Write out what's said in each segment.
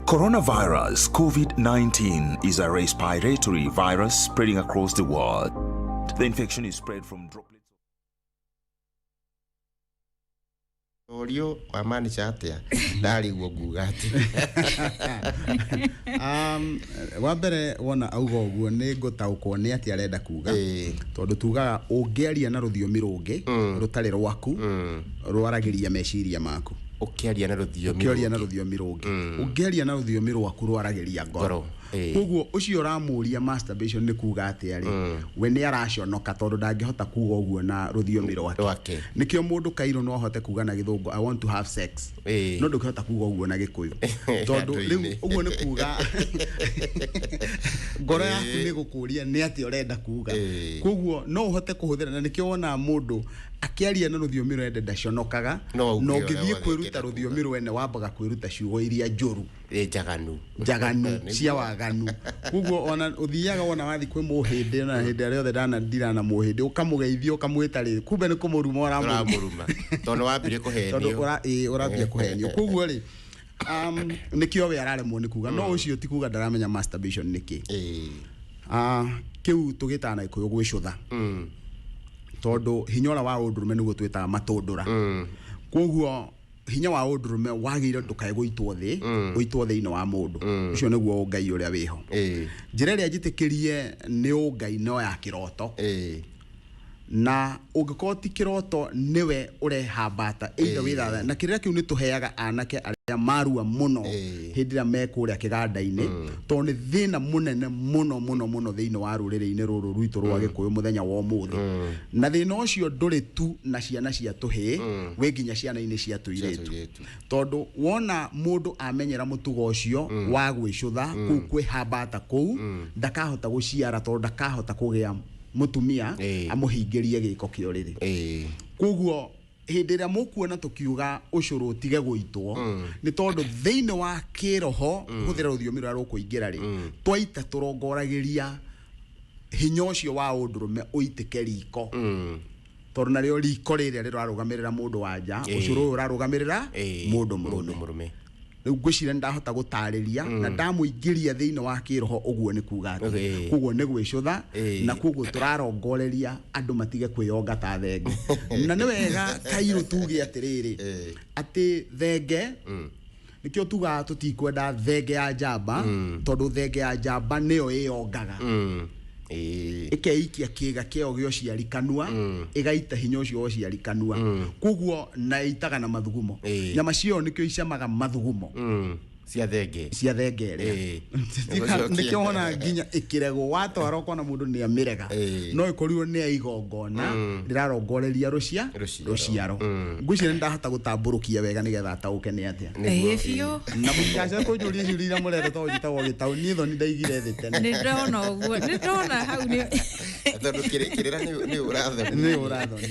Coronavirus COVID-19 is a respiratory virus spreading across the world. The infection is spread from droplets. Ũrio wamaanisha atĩa? Ndarigwo nguga atĩ. Wa mbere wona auga ũguo nĩ ngũtaũkwo nĩ atĩ arenda kuga, tondũ tugaga ũngĩaria na rũthiomi rũngĩ rũtarĩ rwaku, rwaragĩria meciria maku. Ũkĩaria na rũthiomi ũkĩaria na rũngĩ. Rũthiomi rũngĩ, ũngĩaria na rũthiomi rwaku rwaragĩria ngoro. Ngoro, ĩĩ. Koguo ũcio ũramũria masturbation nĩ kuga atĩa rĩ, we nĩ araconoka tondũ ndangĩhota kuga ũguo na rũthiomi rwake. Rwake. Nĩkĩo mũndũ kairũ no ahote kuga na Gĩthũngũ, "I want to have sex," no ndũngĩhota kuga ũguo na Gĩkũyũ, tondũ rĩu Andũ-inĩ. Ũguo nĩ kuga ngoro yaku nĩ gũkũria nĩ atĩa ũrenda kuga. Koguo no ũhote kũhũthĩra, na nĩkĩo wonaga mũndũ akĩaria na rũthiomi rwende ndaconokaga. No auge Na ũrĩa ũngĩthiĩ wothe kwĩruta angĩenda. Rũthiomi rwene, wambaga kwĩruta ciugo iria njũru. Ĩ, njaganu. Njaganu cia waganu. Koguo ona ũthiaga wona wathiĩ kwĩ mũhĩndĩ, na hĩndĩ ĩrĩa yothe ndanadira na mũhĩndĩ, ũkamũgeithia ũkamwĩta rĩ, kumbe nĩ kũmũruma ũramũruma. Ũramũruma tondũ wambire Tondũ kũhenio. Ũrambia kũhenio. Koguo rĩ, nĩkĩo we araremwo nĩ kuga, no ũcio ti kuga ndaramenya masturbation nĩ kĩ. Ah, kĩu tũgĩtaga na Gĩkũyũ gwĩcũtha, tondũ hinya ũrĩa wa ũndũrũme nĩguo twĩtaga matũndũra. Koguo hinya wa ũndũrũme wagĩrĩire ndũkae gũitwo thĩ, ũitwo thĩinĩ wa mũndũ ũcio, nĩguo ũngai ũrĩa wĩho. Njĩra ĩrĩa njĩtĩkĩrie nĩ ũngai no ya kĩroto, na ũngĩkorwo ti kĩroto nĩwe ũrehambata either wĩthatha na kĩrĩra kĩu nĩ tũheaga anake arĩa marua mũno hĩndĩ ĩrĩa me kũrĩa kĩganda-inĩ, tondũ nĩ thĩna mũnene mũno mũno mũno thĩinĩ wa rũrĩrĩ-inĩ rũrũ rwitũ rwa Gĩkũyũ mũthenya wa ũmũthĩ. Na thĩna ũcio ndũrĩ tu na ciana cia tũhĩĩ, wĩ nginya ciana-inĩ cia tũirĩtu. Tũirĩtu. Tondũ wona mũndũ amenyera mũtugo ũcio wa gwĩcũtha kũu kwĩhambata kũu, ndakahota gũciara, tondũ ndakahota kũgĩa mũtumia amũhingĩrie gĩko kĩa ũrĩrĩ. Koguo hĩndĩ ĩrĩa mũkuona tũkiuga ũcũrũ ũtige gũitwo, nĩ tondũ thĩinĩ wa kĩroho, hũthĩra rũthiomi rũrĩa rũkũingĩra rĩ, twaita tũrongoragĩria hinya ũcio wa ũndũrũme ũitĩke riko, tondũ narĩo riko rĩrĩa rĩrarũgamĩrĩra mũndũ wa nja, ũcũrũ ũyũ ũrarũgamĩrĩra mũndũ mũrũme. Mũndũ mũrũme. Rĩu ngwĩciria nĩ ndahota gũtarĩria na ndamũingĩria thĩinĩ wa kĩroho ũguo nĩ kuga atĩ koguo nĩ gwĩcũtha, na koguo tũrarongoreria andũ matige kwĩyonga ta thenge. Na nĩ wega kairũ tuge atĩrĩrĩ, atĩ thenge nĩkĩo tugaga tũtikwenda thenge ya njamba, tondũ thenge ya njamba nĩyo ĩyongaga, ĩkeikia kĩga kĩayo gĩa ũciari kanua, ĩgaita hinya ũcio wa ũciari kanua, koguo na ĩitaga na mathugumo. Nyama ciayo nĩkĩo icamaga mathugumo. Cia thenge. Cia thenge ĩrĩa. Nĩkĩo wona nginya ĩkĩregwo watwara ũkona mũndũ nĩ amĩrega, no ĩkorirwo nĩ ya igongona rĩrarongoreria rũcia Rũciaro. rũciaro. Ngwĩciria nĩ ndahota gũtambũrũkia wega nĩgetha ataũke nĩ atĩa. Nĩguo, Ĩĩ biũ. Na mũtigacoke kũnjũria ciũria iria mũrenda, tondũ njĩtagwo gĩtaũ, niĩ thoni ndaigire thĩ tene. Nĩ ndona ũguo, nĩ ndona hau nĩ Tondũ kĩrĩra nĩ ũrathoni. Nĩ ũrathoni.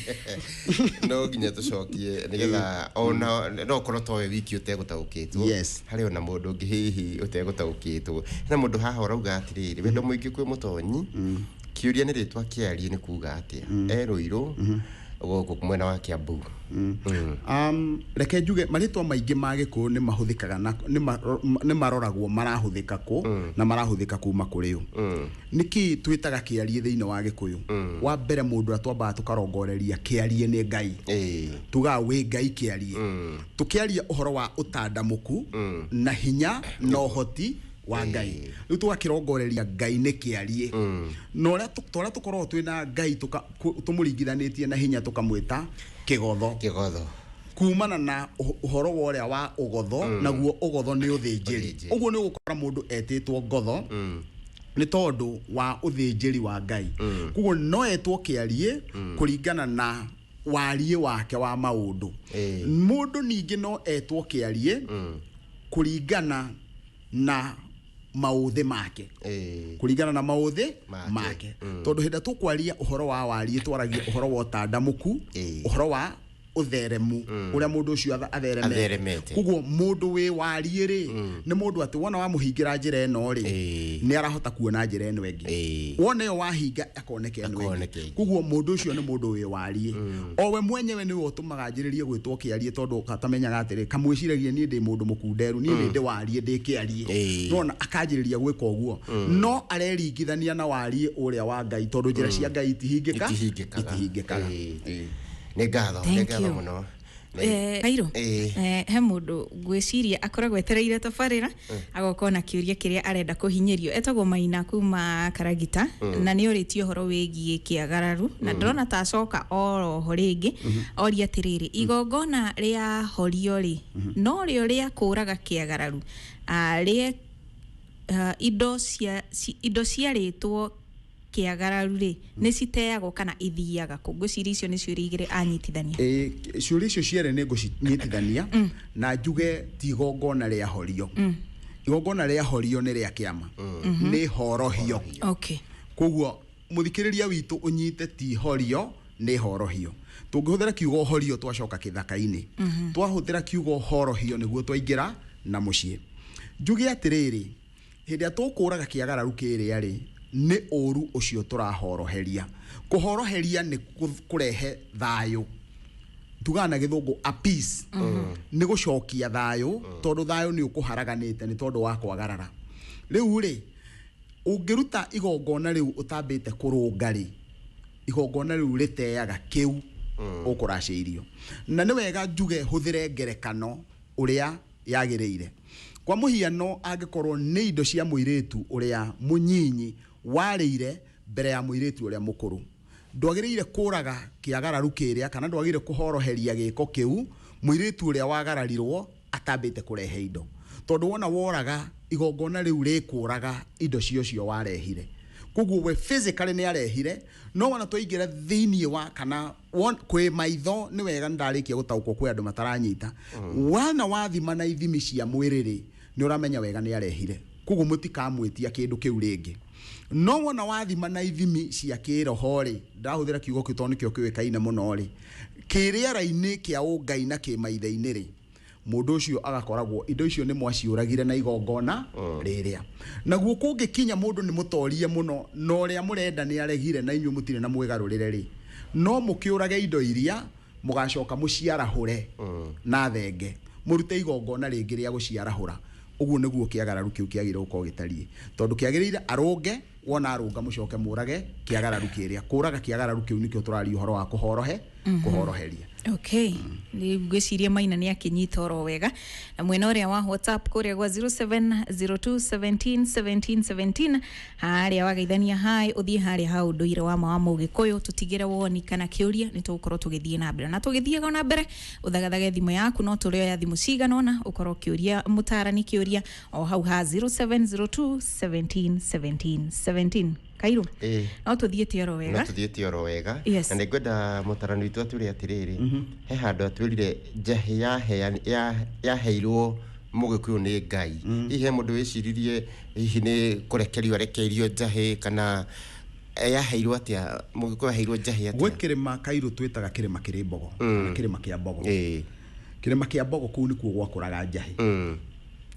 No nginya tũcokie nĩgetha ona no ũkorwo towe wiki ũtegũtaũkĩtwo, harĩ ona mũndũ ũngĩ hihi ũtegũtaũkĩtwo. Hena mũndũ haha ũrauga atĩrĩrĩ, wendo mũingĩ kwĩ mũtonyi, kĩũria nĩ rĩtwa kĩarie nĩ kuga atĩa? E Rũirũ gũkũ mwena wa Kiambu. Reke njuge marĩtwa maingĩ ma Gĩkũyũ nĩ mahũthĩkaga na nĩ maroragwo marahũthĩka kũ na marahũthĩka kuma kũrĩ ũ. Nĩkĩ twĩtaga kĩarie thĩinĩ wa Gĩkũyũ? Wa mbere, mũndũ ũrĩa twambaga tũkarongoreria kĩarie nĩ Ngai. Tugaga wĩ Ngai kĩarie, tũkĩaria ũhoro wa ũtandamũku na hinya na ũhoti wa Ngai. Rĩu tũgakĩrongoreria Ngai nĩ kĩarie, na ũrĩa torĩa tũkoragwo twĩna Ngai tũmũringithanĩtie na hinya, tũkamwĩta kĩgotho. Kĩgotho. Kumana na ũhoro wa ũrĩa wa ũgotho, naguo ũgotho nĩ ũthĩnjĩri. Ũthĩnjĩri. Ũguo nĩ ũgũkora mũndũ etĩtwo ngotho nĩ tondũ wa ũthĩnjĩri wa Ngai. Koguo no etwo kĩarie kũringana na wariĩ wake wa maũndũ. Mũndũ ningĩ no etwo kĩarie kũringana na maũthĩ make, kũringana na maũthĩ Make. make, tondũ hĩndĩ ĩrĩa tũkwaria ũhoro wa wariĩ, twaragia ũhoro wa ũtandamũku, ũhoro wa Ũtheremu ũrĩa mũndũ ũcio atheremete. Koguo mũndũ wĩ wariĩ rĩ, nĩ mũndũ atĩ wona wamũhingĩra njĩra ĩno rĩ, nĩ arahota kuona njĩra ĩno ĩngĩ. Wona ĩyo wahinga akoneka ĩno ĩngĩ. Koguo mũndũ ũcio nĩ mũndũ wĩ wariĩ. O we mwenyewe nĩwe ũtũmaga njĩrĩrie gwĩtwo kĩariĩ, tondũ katamenyaga atĩrĩ, kamwĩciragia niĩ ndĩ mũndũ mũkunderu, niĩ nĩ ndĩ wariĩ ndĩ kĩariĩ. Nona akanjĩrĩria gwĩka ũguo, no areringithania na wariĩ ũrĩa wa Ngai, tondũ njĩra cia Ngai itihingĩkaga. Nĩ ngatho, nĩ ngatho mũno. Kairo, he mũndũ ngwĩciria akoragwo etereire tabarĩra agoka na kĩũria kĩrĩa arenda kũhinyĩrio. Etagwo Maina kuma Karagita, na nĩ orĩtie ũhoro wĩgiĩ kĩagararu, na ndĩrona ta acoka oroho rĩngĩ oria atĩrĩrĩ, igongona rĩa horio rĩ, no rĩo rĩa kũraga kĩagararu, rĩa indo ciarĩtwo kĩagararu rĩ, nĩ citeagwo kana ithiaga kũ? Ngwĩciria icio nĩ ciũria igĩrĩ anyitithania. Ciũria icio cierĩ nĩ ngũcinyitithania na njuge ti igongona rĩa horio. Igongona rĩa horio nĩ rĩa kĩama, nĩ horohio. Okay. Koguo mũthikĩrĩria witũ ũnyite ti horio, nĩ horohio. Tũngĩhũthĩra kiugo horio twacoka kĩthaka-inĩ, twahũthĩra kiugo horohio nĩguo twaingĩra na mũciĩ. Njuge atĩrĩrĩ, hĩndĩ ĩrĩa tũkũraga kĩagararu kĩrĩa rĩ, nĩ ũru ũcio tũrahoroheria. Kũhoroheria nĩ kũrehe thayũ, tugaga na gĩthũngũ a peace, nĩ gũcokia thayũ, tondũ thayũ nĩ ũkũharaganĩte nĩ tondũ wa kwagarara. Rĩu rĩ, ũngĩruta igongona rĩu ũtambĩte kũrũnga rĩ, igongona rĩu rĩteaga kĩu ũkũracĩirio. Na nĩ wega njuge hũthĩre ngerekano ũrĩa yagĩrĩire. Kwa mũhiano, angĩkorwo nĩ indo cia mũirĩtu ũrĩa mũnyinyi warĩire mbere ya mũirĩtu ũrĩa mũkũrũ, ndwagĩrĩire kũraga kĩagararu kĩrĩa, kana ndwagĩrĩire kũhoroheria gĩko kĩu mũirĩtu ũrĩa wagararirwo atambĩte kũrehe indo, tondũ wona woraga igongona rĩu rĩkũraga indo cio warehire. Koguo we physically nĩ arehire, no wona twaingĩra thĩinĩ wa kana kwĩ maitho, nĩ wega ndarĩkia gũtaũkwo kwĩ andũ mataranyita. Wana wathima na ithimi cia mwĩrĩ rĩ, nĩ ũramenya wega nĩ arehire, koguo mũtikamwĩtia kĩndũ kĩu rĩngĩ. No wona wathima na ithimi cia kĩroho rĩ, ndahũthĩra kiugo kĩu tondũ nĩkĩo kĩũĩkaine mũno rĩ, kĩrĩera-inĩ kĩa ũngai na kĩmaithe-inĩ rĩ, mũndũ ũcio agakoragwo indo icio nĩ mwaciũragire na igongona rĩrĩa. Naguo kũngĩkinya mũndũ nĩ mũtorie mũno, na ũrĩa mũrenda nĩ aregire na inyuĩ mũtirĩ na mwĩgarũrĩre rĩ, no mũkĩũrage indo iria mũgacoka mũciarahũre na thenge, mũrute igongona rĩngĩ rĩa gũciarahũra. Ũguo nĩguo kĩagararu kĩu kĩagĩrĩire gũkorwo gĩtariĩ, tondũ kĩagĩrĩire arũnge, wona arũnga mũcoke mũrage kĩagararu kĩrĩa. Kũraga kĩagararu kĩu nĩkĩo tũraria ũhoro wa kũhoroheria. Okay, ngwĩciria Maina nĩ akĩnyita oro wega. Na mwena ũrĩa wa WhatsApp kũrĩa gwa 0702171717 harĩa wageithania hi, ũthiĩ harĩa ha ũndũire wa ma wa Mũgĩkũyũ, tũtigĩre woni kana kĩũria, nĩ tũgũkorwo tũgĩthiĩ na mbere. Na tũgĩthiaga na mbere, ũthagathage thimũ yaku, no tũrĩoya thimũ cigana ũna, ũkorwo ũkĩũria mũtarani kĩũria o hau ha 0702171717. Kairo, no tũthiĩte oro wega. No tũthiĩte oro wega. Yes. Na nĩngwenda mũtarani witũ atwĩre atĩrĩrĩ, he handũ atwĩrire njahĩ yaheirwo Mũgĩkũyũ nĩ Ngai. Hihi he mũndũ wĩciririe hihi nĩ kũrekerio arekeirio njahĩ, kana yaheirwo atĩa, Mũgĩkũyũ aheirwo njahĩ atĩa? Gwĩ kĩrĩma Kairũ twĩtaga kĩrĩma kĩrĩ mbogo, kana kĩrĩma kĩa mbogo. Kĩrĩma kĩa mbogo kũu nĩkuo gwakũraga njahĩ.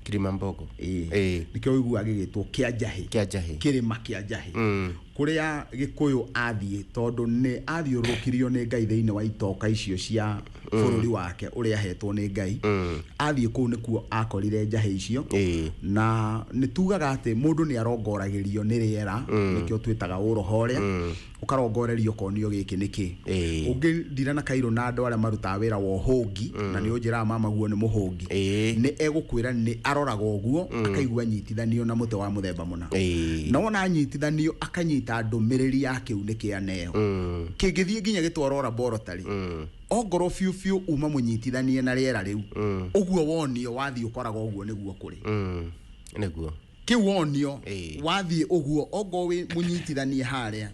Kĩrĩma mbogo. Nĩkĩo ũiguaga gĩgĩtwo kĩa njahĩ. Kĩa njahĩ. Kĩrĩma kĩa njahĩ. Kũrĩa Gĩkũyũ athiĩ, tondũ nĩ athiũrũrũkirio nĩ Ngai thĩinĩ wa itoka icio cia bũrũri wake ũrĩa ahetwo nĩ Ngai. Athiĩ kũu nĩkuo akorire njahĩ icio. Na nĩ tugaga atĩ mũndũ nĩ arongoragĩrio nĩ rĩera, nĩkĩo twĩtaga ũroho ũrĩa, ũkarongorerio ũkonio gĩkĩ nĩkĩ. Ũngĩndira na Kairũ na andũ arĩa marutaga wĩra wa ũhũngi, na nĩ ũnjĩraga mama guo nĩ mũhũngi, nĩ egũkwĩra nĩ aroraga ũguo, akaigua nyitithanio na mũtĩ wa mũthemba mũna. Na wona anyitithanio akanyita ndũmĩrĩri ya kĩu nĩ kĩaneo. Kĩngĩthiĩ nginya gĩtwarwo laboratory, ongorwo biũ biũ uma mũnyitithanie na rĩera rĩu, ũguo wonio wathiĩ ũkoraga ũguo nĩguo kũrĩ. Nĩguo kĩu wonio wathiĩ ũguo, ongorwo wĩ mũnyitithanie harĩa,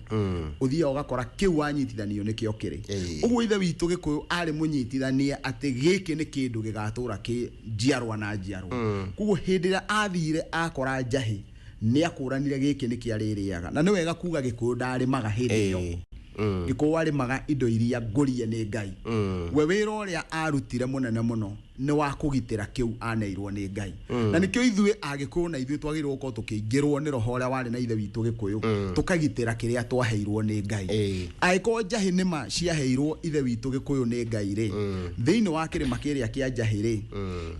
ũthiaga ũgakora kĩu wanyitithanio nĩkĩo kĩrĩ. Ũguo ithe witũ Gĩkũyũ arĩ mũnyitithanie atĩ gĩkĩ nĩ kĩndũ gĩgatũra kĩ njiarwa na njiarwa. Koguo hĩndĩ ĩrĩa athire akora njahĩ, nĩ akũranire gĩkĩ nĩ kĩarĩrĩaga. Na nĩ wega kuga Gĩkũyũ ndarĩmaga hĩndĩ ĩyo. Gĩkũyũ arĩmaga indo iria ngũrie nĩ Ngai. We wĩra ũrĩa arutire mũnene mũno nĩ wa kũgitĩra kĩu aneirwo nĩ Ngai. Na nĩkĩo ithuĩ Agĩkũyũ na ithuĩ twagĩrĩirwo gũkorwo tũkĩingĩrwo nĩ roho ũrĩa warĩ na ithe witũ Gĩkũyũ, tũkagitĩra kĩrĩa twaheirwo nĩ Ngai. Angĩkorwo njahĩ nĩma ciaheirwo ithe witũ Gĩkũyũ nĩ Ngai rĩ, thĩinĩ wa kĩrĩma kĩrĩa kĩa njahĩ rĩ,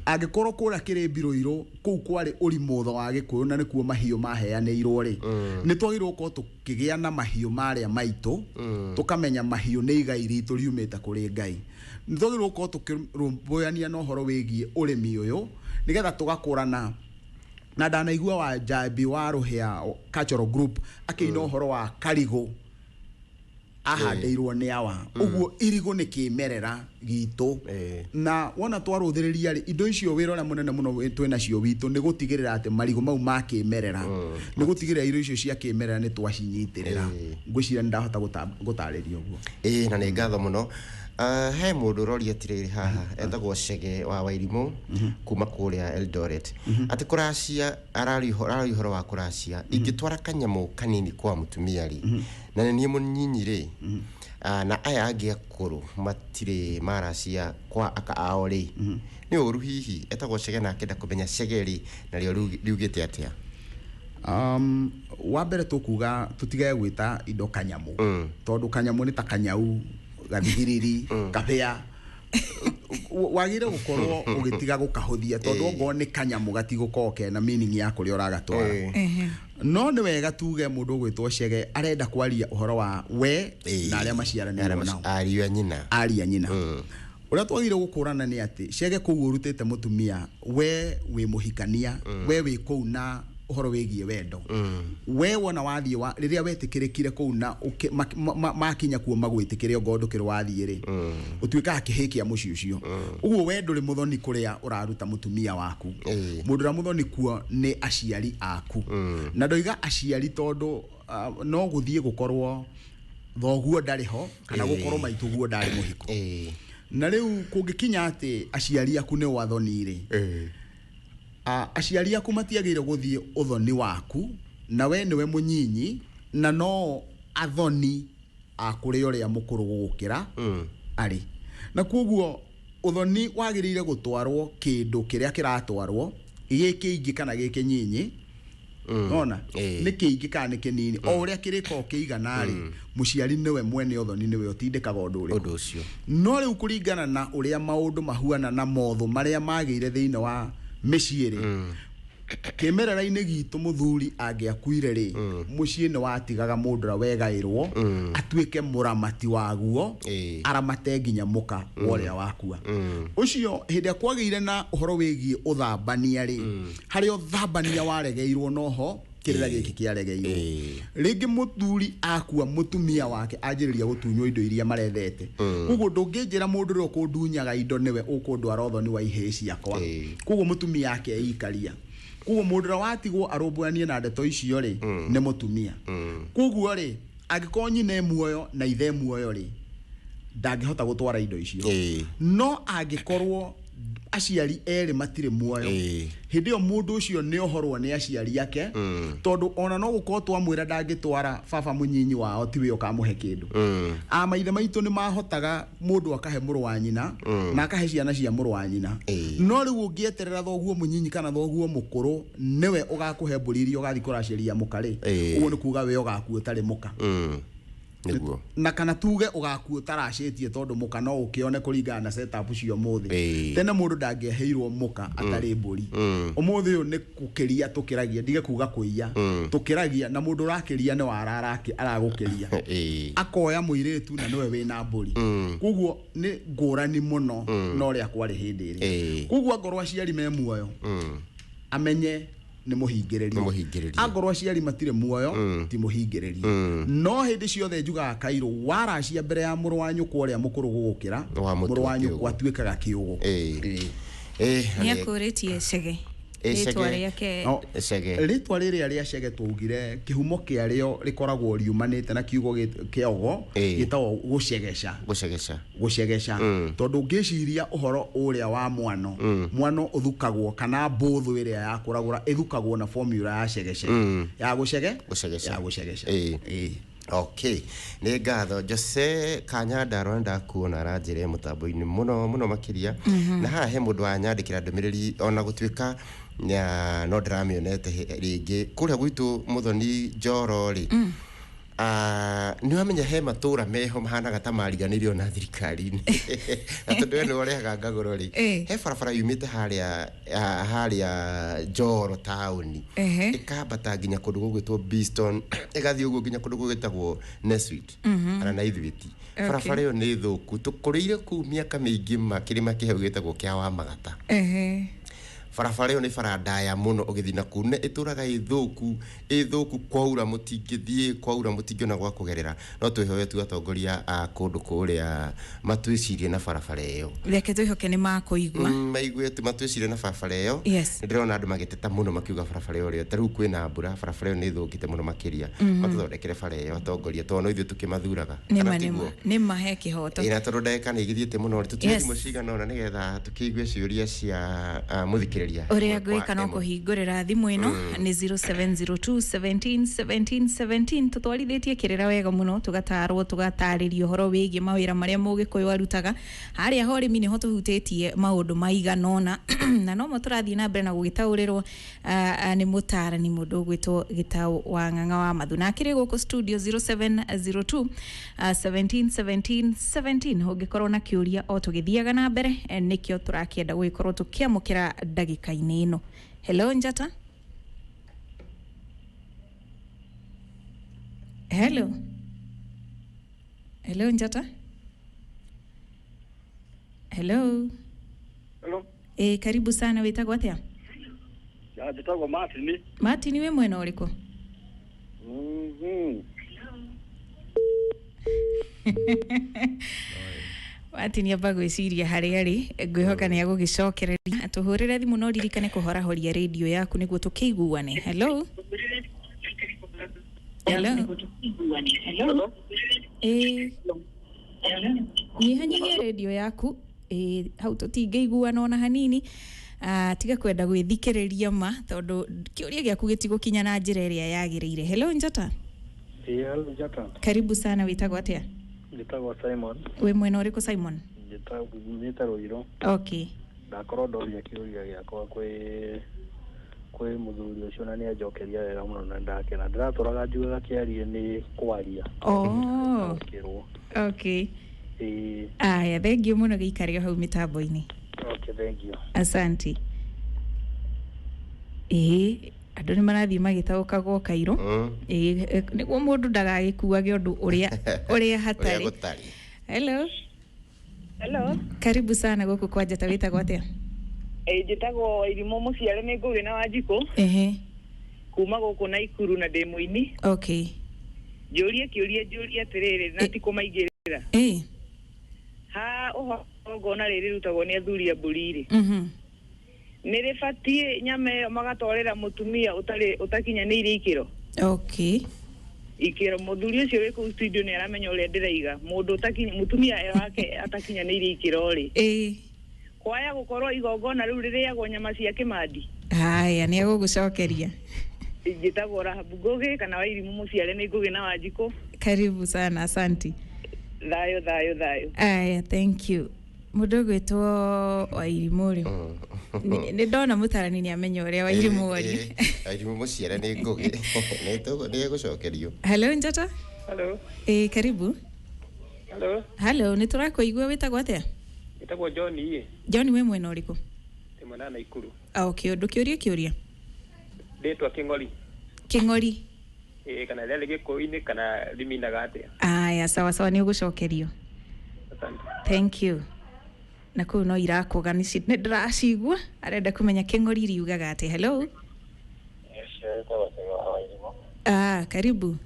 angĩkorwo kũrĩa kĩrĩ mbirũirũ kũu kwarĩ ũrimũtho wa Gĩkũyũ na nĩkuo mahiũ maheanĩirwo rĩ, nĩ twagĩrĩirwo gũkorwo tũkĩgĩa na mahiũ marĩa maitũ, tũkamenya mahiũ nĩ igai ritũ riumĩte kũrĩ Ngai. Nĩ twagĩrĩirwo gũkorwo tũkĩrũmbũyania na ũhoro wĩgiĩ ũrĩmi ũyũ nĩgetha tũgakũrana. Na ndanaigua wa Njambi wa Rũhĩa Cultural Group akĩina ũhoro wa karigũ ahandĩirwo nĩ awa. Ũguo irigũ nĩ kĩmerera gitũ. Na wona twarũthĩrĩria rĩ, indo icio wĩra ũrĩa mũnene mũno twĩnacio witũ nĩ gũtigĩrĩra atĩ marigũ mau ma kĩmerera, nĩ gũtigĩrĩra irio icio cia kĩmerera nĩ twacinyitĩrĩra. Ngwĩciria nĩ ndahota gũtarĩria ũguo. Ĩĩ, na nĩ ngatho mũno. He mũndũ ũroria atĩrĩrĩ haha, etagwo Chege wa Wairimũ kuma kũrĩa Eldoret, atĩ kũracia, araria ũhoro wa kũracia, ingĩtwara kanyamũ kanini kwa mũtumia rĩ, na nĩ niĩ mũnyinyi rĩ, na aya angĩ akũrũ matirĩ maracia kwa aka ao rĩ, nĩ ũru hihi? Etagwo Chege na akĩenda kũmenya Chege rĩ narĩo riugĩte atĩa. Wa mbere tũkuga tũtigage gwĩta indo kanyamũ, tondũ kanyamũ nĩ ta kanyau, gathigiriri, kabĩa. Wagĩrĩire gũkorwo ũgĩtiga gũkahũthia, tondũ ongorwo nĩ kanyamũ gatigũkorwo kena meaning ya kũrĩa ũragatwara. No nĩ wega tuge mũndũ ũgwĩtwo Chege arenda kwaria ũhoro wa we na arĩa maciaranĩirwo nao, ariũ a nyina. Ariũ a nyina. Ũrĩa twagĩrĩire gũkũrana nĩ atĩ Chege kũu ũrutĩte mũtumia, we wĩ mũhikania, we wĩ kũu na ũhoro wĩgiĩ wendo. We wona wathiĩ wa rĩrĩa wetĩkĩrĩkire kũu na makinya kuo magwĩtĩkĩre ongorwo ndũkĩrĩ wathiĩ rĩ, ũtuĩkaga kĩhĩ kĩa mũciĩ ũcio. Ũguo we ndũrĩ mũthoni kũrĩa ũraruta mũtumia waku. Mũndũ ũrĩa mũthoni kuo nĩ aciari aku. Na ndoiga aciari tondũ no gũthiĩ gũkorwo thoguo ndarĩ ho kana gũkorwo maitũguo ndarĩ mũhiko. Na rĩu kũngĩkinya atĩ aciari aku nĩ wathoni rĩ, aciari aku matiagĩrĩire gũthiĩ ũthoni waku, na we nĩwe mũnyinyi, na no athoni a kũrĩ ũrĩa mũkũrũ gũgũkĩra arĩ. Na koguo ũthoni wagĩrĩire gũtwarwo kĩndũ kĩrĩa kĩratwarwo, gĩ kĩingĩ kana gĩ kĩnyinyi. Nona nĩ kĩingĩ kana nĩ kĩnini, o ũrĩa kĩrĩkorwo kĩigana rĩ, mũciari nĩwe mwene ũthoni, nĩwe ũtindĩkaga ũndũ ũrĩkũ. Ũndũ ũcio. No rĩu kũringana na ũrĩa maũndũ mahuana na motho marĩa magĩire thĩinĩ wa mĩciĩ rĩ, kĩmerera-inĩ gitũ mũthuri angĩakuire rĩ, mũciĩ nĩ watigaga mũndũ ũrĩa wegaĩrwo atuĩke mũramati waguo, aramate nginya mũka wa ũrĩa wakua. Ũcio hĩndĩ ĩrĩa kwagĩire na ũhoro wĩgiĩ ũthambania rĩ, harĩa ũthambania waregeirwo noho kĩrĩra gĩkĩ kĩaregeirwo. Rĩngĩ mũthuri akua mũtumia wake anjĩrĩria gũtunywo indo iria marethete. Koguo ndũngĩnjĩra mũndũ ũrĩa ũkũndunyaga indo nĩwe ũkũndwara ũthoni wa ihĩĩ ciakwa. Koguo mũtumia ake eikaria. Koguo mũndũ ũrĩa watigwo arũmbũyanie na ndeto icio rĩ, nĩ mũtumia. Koguo rĩ, angĩkorwo nyina e muoyo na ithe e muoyo rĩ, ndangĩhota gũtwara indo icio. No angĩkorwo aciari erĩ matirĩ muoyo, hĩndĩ ĩyo mũndũ ũcio nĩ ohorwo nĩ aciari ake, tondũ ona no gũkorwo twamwĩra ndangĩtwara baba mũnyinyi wao tiwe ũkamũhe kĩndũ. Maithe maitũ nĩ mahotaga mũndũ akahe mũrũ wa nyina, na akahe ciana cia mũrũ wa nyina. No rĩu ũngĩeterera thoguo mũnyinyi kana thoguo mũkũrũ nĩwe ũgakũhe mbũri iria ũgathiĩ kũracĩria mũka rĩ, ũguo nĩ kuga we ũgakua ũtarĩ mũka. Nĩguo. Na kana tuge ũgakua ũtaracĩtie tondũ mũka no ũkĩone kũringana na setup cia ũmũthĩ. Tene mũndũ ndangĩaheirwo mũka atarĩ mbũri. Ũmũthĩ ũyũ nĩ gũkĩria tũkĩragia, ndige kuga kũiya. Tũkĩragia na mũndũ ũrakĩria nĩ wara aragũkĩria. Akoya mũirĩtu na nĩwe wĩna mbũri. Koguo nĩ ngũrani mũno na ũrĩa kwarĩ hĩndĩ ĩrĩa. Koguo angorwo aciari me muoyo, amenye nĩ mũhingĩrĩrie. Nĩ mũhingĩrĩrie. Angorwo aciari matirĩ muoyo, ti mũhingĩrĩrie. No hĩndĩ ciothe njugaga Kairũ, waracia mbere ya mũrũ wa nyũkwa ũrĩa mũkũrũ gũgũkĩra, Wa mũtwe mũrũ wa kĩũgũ. nyũkwa atuĩkaga kĩũgũ. Nĩ akũrĩtie Chege. Rĩtwa rĩake. No, Chege. Rĩtwa rĩrĩa rĩa Chege twaugire kĩhumo kĩarĩo rĩkoragwo riumanĩte na kiugo kĩa ogo, gĩtagwo gũcegeca. Gũcegeca. Gũcegeca. Tondũ ũngĩciria ũhoro ũrĩa wa mwano, mwano ũthukagwo kana mbũthũ ĩrĩa ya kũragũra ĩthukagwo na formula ya cegece. Ya gũcege? Gũcegeca. Ya gũcegeca. Okay, nĩ ngatho Jose Kanyanda ndakuona aranjĩra mũtambo-inĩ mũno mũno makĩria. Na haha he mũndũ wanyandĩkĩra ndũmĩrĩri ona gũtuĩka no ndĩramĩonete rĩngĩ kũrĩa gwitũ Muthoni Njoro rĩ. Nĩ wamenya he matũra meho mahanaga ta mariganĩirio na thirikari-inĩ na tondũ we nĩ ũrehaga ngagũro rĩ, he barabara yumĩte harĩa harĩa Njoro taũni ĩkambata nginya kũndũ gũgwĩtwo Beeston, ĩgathiĩ ũguo nginya kũndũ gũgwĩtagwo Nessuit kana Naithuiti. Barabara ĩyo nĩ thũku, tũkũrĩire kũu mĩaka mĩingĩ ma kĩrĩma kĩheu gĩtagwo kĩa Wamagata. Barabara ĩyo nĩ bara ndaya mũno ũgĩthiĩ na kũu na ĩtũraga ĩthũku kwaura mũtingĩthiĩ, kwaura mũtingĩona gwa kũgerera. No twĩhoe tu atongoria a kũndũ kũrĩa matwĩcirie na barabara ĩyo. Reke twĩhoke nĩ makũigua. Maigue tu matwĩcirie na barabara ĩyo. Yes. Nĩ ndĩrona andũ magĩteta mũno makiuga barabara ĩyo rĩo ta rĩu kwĩna mbura, barabara ĩyo nĩ ĩthũkĩte mũno makĩria. Matũthondekere bara ĩyo atongoria tondũ no ithuĩ tũkĩmathuraga. Nĩma nĩma nĩma he kĩhoto. Ĩna tondũ ndagĩka nĩ igĩthiĩte mũno rĩ, tũtige thimũ cigana ũna nĩgetha tũkĩigue ciũria cia mũthikĩrĩria. Ũrĩa ngwĩka no kũhingũrĩra thimũ ĩno nĩ 0702 17 17 17. Tũtwarithĩtie kĩrĩra wega mũno, tũgatarwo tũgatarĩrio ũhoro wĩgiĩ mawĩra marĩa Mũgĩkũyũ arutaga. Harĩa ho ũrĩmi nĩho tũhutĩtie maũndũ maigana ũna na nomo tũrathiĩ na mbere na gũgĩtaũrĩrwo nĩ mũtarani mũndũ ũgwĩtwo Gĩtaũ wa Ng'ang'a wa Mathu. Na akĩrĩ gũkũ studio 0702 17 17 17. Ũngĩkorwo na kĩũria o tũgĩthiaga na mbere, nĩkĩo tũrakĩenda gũgĩkorwo tũkĩamũkĩra ndagĩka-inĩ ĩno. Hello Njata. Hello. Hello Njata. Hello. Hello. Karibu sana, wĩtagwo atĩa? Njĩtagwo Martin. Martin, wĩ mwena ũrĩkũ? Martin amba gwĩciria harĩa arĩ, ngwĩhoka nĩ agũgĩcokereria. Tũhũrĩre thimũ no ririkane kũhorahoria rĩndiũ yaku nĩguo tũkĩiguane. Hello. Hello. Hello. Nyihanyihia rĩndiũ yaku. Hau tũtingĩiguana ona hanini. Tiga kwenda gwĩthikĩrĩria ma tondũ kĩũria gĩaku gĩtigũkinya na njĩra ĩrĩa yagĩrĩire. Hello Njata. Hello Njata. Karibu sana, wĩtagwo atĩa? Njĩtagwo Simon. Wĩ mwena ũrĩkũ Simon? Njĩta Rũirũ. Okay. Ndakorwo ndoria kĩũria gĩakwa kwĩ mũthuri ũcio na nĩanjokeria wega mũno na ndakena. Ndĩratũraga njugaga kĩarie nĩ kwaria. Oh. Okay. Aya, thank you mũno, gĩikare o hau mĩtambo-inĩ. Okay, thank you. Asante. Andũ nĩ marathiĩ magĩtaũkagwo Kairũ. Nĩguo mũndũ ndagagĩkuage ũndũ ũrĩa hatarĩ. Hello. Hello. Karibu sana gũkũ kwa Njata, wĩtagwo atĩa? Njĩtagwo Irimũ Mũciare nĩ Ngũgĩ na Wanjikũ. Kuma gũkũ Naikuru na ndĩ mũini. Okay. Njũrie kĩũria njũrie atĩrĩrĩ na ti kũmaigĩrĩra. Ha ũhoro igongona rĩrĩ rĩrutagwo nĩ athuri a mbũri rĩ. Nĩ rĩbatiĩ nyama ĩyo magatwarĩra mũtumia ũtarĩ ũtakinyanĩirie ikĩro? Okay. Ikĩro mũthuri ũcio wĩ kũu studio nĩ aramenya ũrĩa ndĩraiga. Mũndũ mũtumia wake atakinyanĩirie ikĩro rĩ. Kwaya gũkorwo igongona rĩu rĩrĩagwo nyama cia kĩmandi. Haya, nĩ egũgũcokeria. Njĩtagwo Rahabu Ngũgĩ kana Wairimũ Mũciare nĩ Ngũgĩ na Wanjikũ. Karibu sana, asanti. Thayo thayo thayo. Aya, thank you. Mũndũ ũgwĩtwo Wairimũ rĩ, nĩ ndona mũtarani nĩ amenya ũrĩa Wairimũ oria. Wairimũ Mũciare nĩ Ngũgĩ nĩ egũcokerio. Hello Njata. Hello. Karibu. Hello. Hello, nĩ tũrakũigua, wĩtagwo atĩa? Njĩtagwo John. John, wĩ mwena ũrĩkũ? Ndĩ mwena wa Naikuru. Okay, ũndũ kĩũria kĩũria. Ndĩtwa Kĩng'ori. Kĩng'ori. Kana rĩarĩ Gĩkũyũ-inĩ kana rĩminaga atĩa? Aya, sawa sawa, nĩ ũgũcokerio. Asante. Thank you. Na kũu no irakũga nĩ ndĩracigua, arenda kũmenya kĩng'ori riugaga atĩa. Hello. Karibu.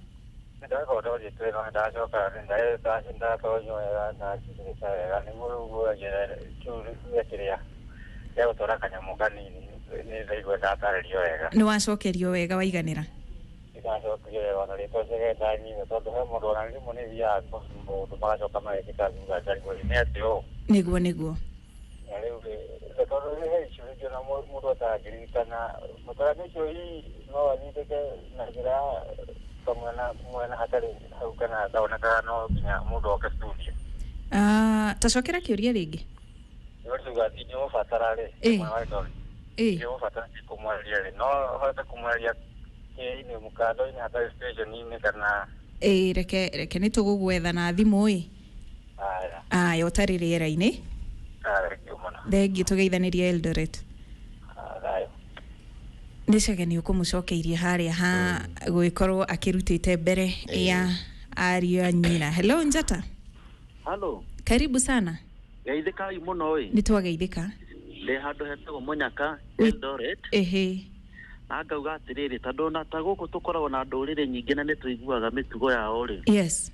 Nĩ wacokerio wega waiganĩra? Nĩguo nĩguo. Mũtarani ũcio hihi no anyitĩke na njĩra Mwena hatarĩ hau kana ndaonekaga no nginya mũndũ oke studio. Tacokera kĩũria rĩngĩ. Nĩũriuga atĩ ingĩmũbatara rĩ, mwena wa Eldoret. Ingĩmũbatara kũmwarĩria rĩ, no hote kũmwarĩria kĩinĩ mũkando-inĩ hatarĩ station-inĩ kana? Reke nĩ tũgũgwetha na thimũ ĩ. Aya, ũtarĩ rĩera-inĩ. Thengiũ, tũgeithanĩrie Eldoret. Nĩ cege nĩ ũkũmũcokeirie harĩa ha gũgĩkorwo akĩrutĩte mbere ya ariũ a nyina. Hello Njata. Hello. Karibu sana. Geithĩkai mũno ĩ. Nĩ twageithĩka. Ndĩ handũ hetagwo Mũnyaka, Eldoret. Ehe. Na ngauga atĩrĩrĩ, tondũ na ta gũkũ tũkoragwo na ndũrĩrĩ nyingĩ na nĩ tũiguaga mĩtugo yao rĩ. Yes.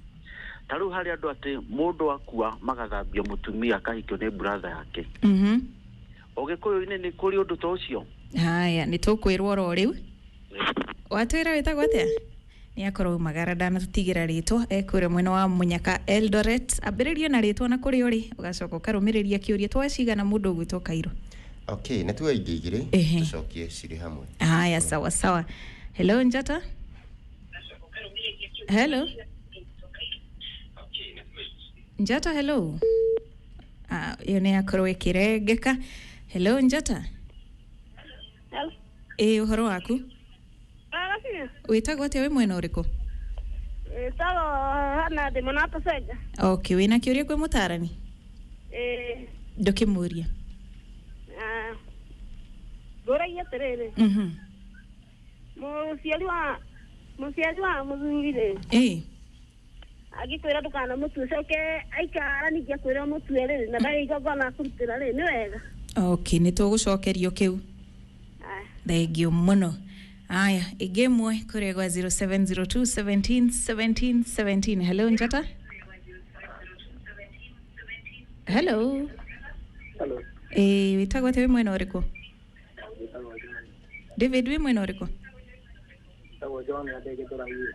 Ta rĩu harĩ andũ atĩ mũndũ akua magathambio mũtumia akahikio nĩ brother yake. Ũgĩkũyũ-inĩ nĩ kũrĩ ũndũ ta ũcio? Haya, nĩ tũkwĩrwo oro rĩu. Watwĩra wĩtagwo atĩa? Nĩ akorwo magara ndanatũtigĩra rĩtwa, ekũrĩa mwena wa Mũnyaka Eldoret. Ambĩrĩria na rĩtwa na kũrĩa ũrĩ, ũgacoka ũkarũmĩrĩria kĩũria twacigana mũndũ ũgwĩtwo Kairo. Okay, na tuwe ingĩ igĩrĩ tũcokie cirĩ hamwe. Haya, sawa sawa. Hello Njata. Hello Njata, hello. Ĩyo nĩ yakorwo ĩkĩrengeka. Hello Njata. Hello. Ũhoro waku? Wĩtagwo atĩa, wĩ mwena ũrĩkũ? Wĩtagwo Hana, ndĩ mwena wa Pasenga. Okay, wĩna kĩũria kwĩ mũtarani? Ndũkĩmũria. Ngũragia atĩrĩrĩ. Mũciari wa mũthuri rĩ. Angĩkwĩra ndũkanamũtue, coke aikara ningĩ akwĩre ũmũtue rĩ, na ndarĩ igongona akũrutĩra rĩ, nĩ wega? Okay, nĩ tũgũcokerio kĩu. Thengiũ mũno. Aya, ĩngĩ ĩmwe kũrĩa gwa 0702 17 17 17. Hello Njata. Hello. Hello. Wĩtagwo atĩa, wĩ mwena ũrĩkũ? David, wĩ mwena ũrĩkũ? John.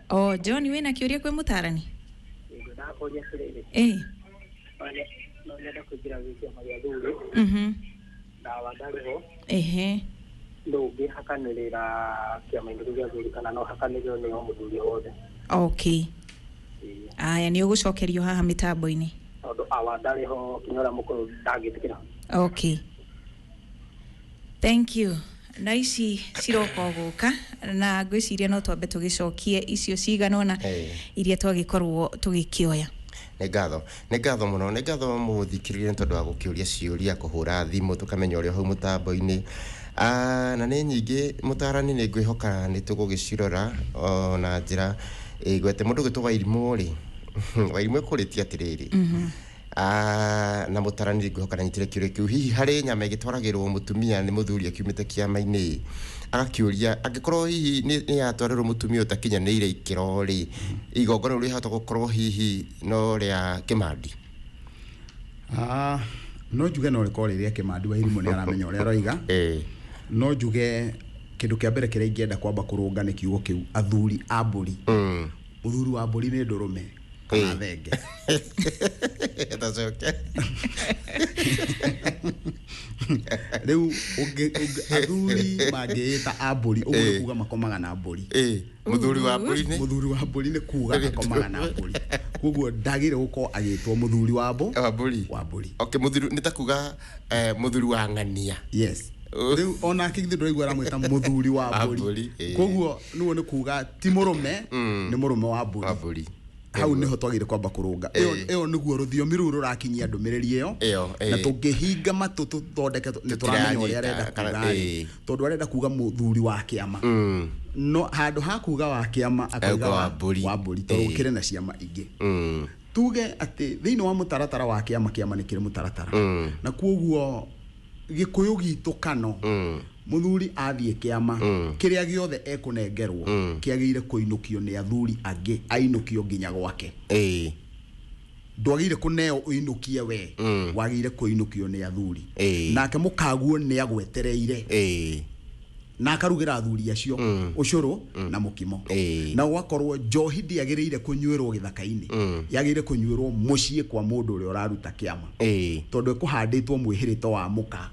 Oh, John, wĩna kĩũria kwĩ mũtarani? No nyende kũingĩra kĩama gĩa athuri. Ndawa ndarĩ ho. Ehe. No ũngĩhakanĩrĩra kĩama-inĩ kĩu gĩa athuri kana no hakanĩrĩrwo nĩ o mũthuri wothe? Okay. Aya, nĩ ũgũcokerio haha mĩtambo-inĩ. Tondũ awa ndarĩ ho, kinya ũrĩa mũkũrũ ndangĩtĩkĩra. Okay. Thank you. Na ici ciroka gũka na ngwĩciria no twambe tũgĩcokie icio cigana ũna iria twagĩkorwo tũgĩkĩoya. Nĩ ngatho mũno, nĩ ngatho mũthikĩrĩria nĩ tondũ wa gũkĩũria ciũria, kũhũra thimũ tũkamenya ũrĩa hau mũtambo-inĩ. Na nĩ nyingĩ mũtarani, nĩ ngwĩhoka nĩ tũgũgĩcirora na njĩra ĩgwete. Mũndũ ũgwĩtwo Wairimũ rĩ, Wairimũ ekũrĩtie atĩrĩrĩ, na mũtarani ngwĩhoka nanyitire kĩũria kĩu, hihi harĩ nyama ĩgĩtwaragĩrwo mũtumia nĩ mũthuri akiumĩte kĩama-inĩ? Agakĩũria angĩkorwo hihi nĩ yatwarĩrwo mũtumia ũtakinyanĩire ikĩro rĩ, igongona rĩu rĩhota gũkorwo hihi no rĩa kĩmandi? No njuge no rĩkorwo rĩ rĩa kĩmandi. Wairimũ nĩ aramenya ũrĩa aroiga. No njuge kĩndũ kĩa mbere kĩrĩa ingĩenda kwamba kũrũnga nĩ kiugo kĩu athuri a mbũri. Mũthuri wa mbũri nĩ ndũrũme kana thenge. Tacoke. Rĩu athuri mangĩĩta a mbũri, ũguo nĩ kuga makomaga na mbũri. Mũthuri wa mbũri nĩ? Mũthuri wa mbũri nĩ kuga akomaga na mbũri. Koguo ndagĩrĩire gũkorwo agĩtwo mũthuri wa mbũri. Wa mbũri. Okay, mũthuri nĩ ta kuga mũthuri wa ng'ania. Yes. Rĩu onake githĩ ndũraigua aramwĩta mũthuri wa mbũri. Koguo nĩguo nĩ kuga ti mũrũme, nĩ mũrũme wa mbũri. Hau niho twagire kwamba kũrũnga. Ĩyo nĩguo rũthiomi rũu rũrakinyia ndũmĩrĩri ĩyo, na tũngĩhinga matũ tũthondeke nĩ tũramenya ũrĩa arenda kuga, tondũ arenda kuga mũthuri wa kĩama. No handũ ha kuga wa kĩama akauga wa mbũri, tondũ gũkĩrĩ na ciama ingĩ. Tuge atĩ thĩinĩ wa mũtaratara wa kĩama, kĩama nĩ kĩrĩ mũtaratara, na kuoguo Gĩkũyũ gitũ kano mũthuri athiĩ kĩama kĩrĩa gĩothe ekũnengerwo kĩagĩrĩire kũinũkio nĩ athuri angĩ, ainũkio nginya gwake. Ndwagĩrĩire kũneo ũinũkie we, wagĩrĩire kũinũkio nĩ athuri. Nake mũkaguo nĩ agwetereire na akarugĩra athuri acio ũcũrũ na mũkimo. Na gwakorwo njohi ndĩagĩrĩire kũnyuĩrwo gĩthaka-inĩ, yagĩrĩire kũnyuĩrwo mũciĩ kwa mũndũ ũrĩa ũraruta kĩama, tondũ ĩkũhandĩtwo mwĩhĩrĩto wa mũka.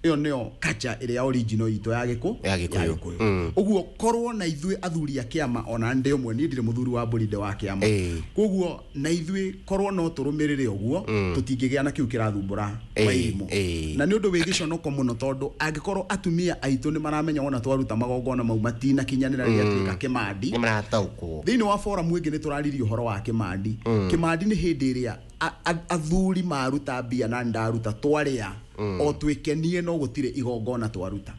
Ĩyo nĩyo culture ĩrĩa original itũ ya gĩkũ Ya Gĩkũyũ. Ũguo korwo na ithuĩ athuri a kĩama, ona ndĩ ũmwe, niĩ ndirĩ mũthuri wa mbũri, ndĩ wa kĩama. Koguo na ithuĩ korwo no tũrũmĩrĩre ũguo, tũtingĩgĩa na kĩu kĩrathumbũra Wairimũ. Na nĩ ũndũ wĩ gĩconoko mũno, tondũ angĩkorwo atumia aitũ nĩ maramenya wona twaruta magongona mau matinakinyanĩra rĩrĩa tuĩka kĩmandi. Nĩ marataũkwo. Thĩinĩ wa forum ĩngĩ nĩ tũraririe ũhoro wa kĩmandi. Kĩmandi nĩ hĩndĩ ĩrĩa athuri maruta mbia na ndaruta, twarĩa o twĩkenie, no gũtirĩ igongona twaruta.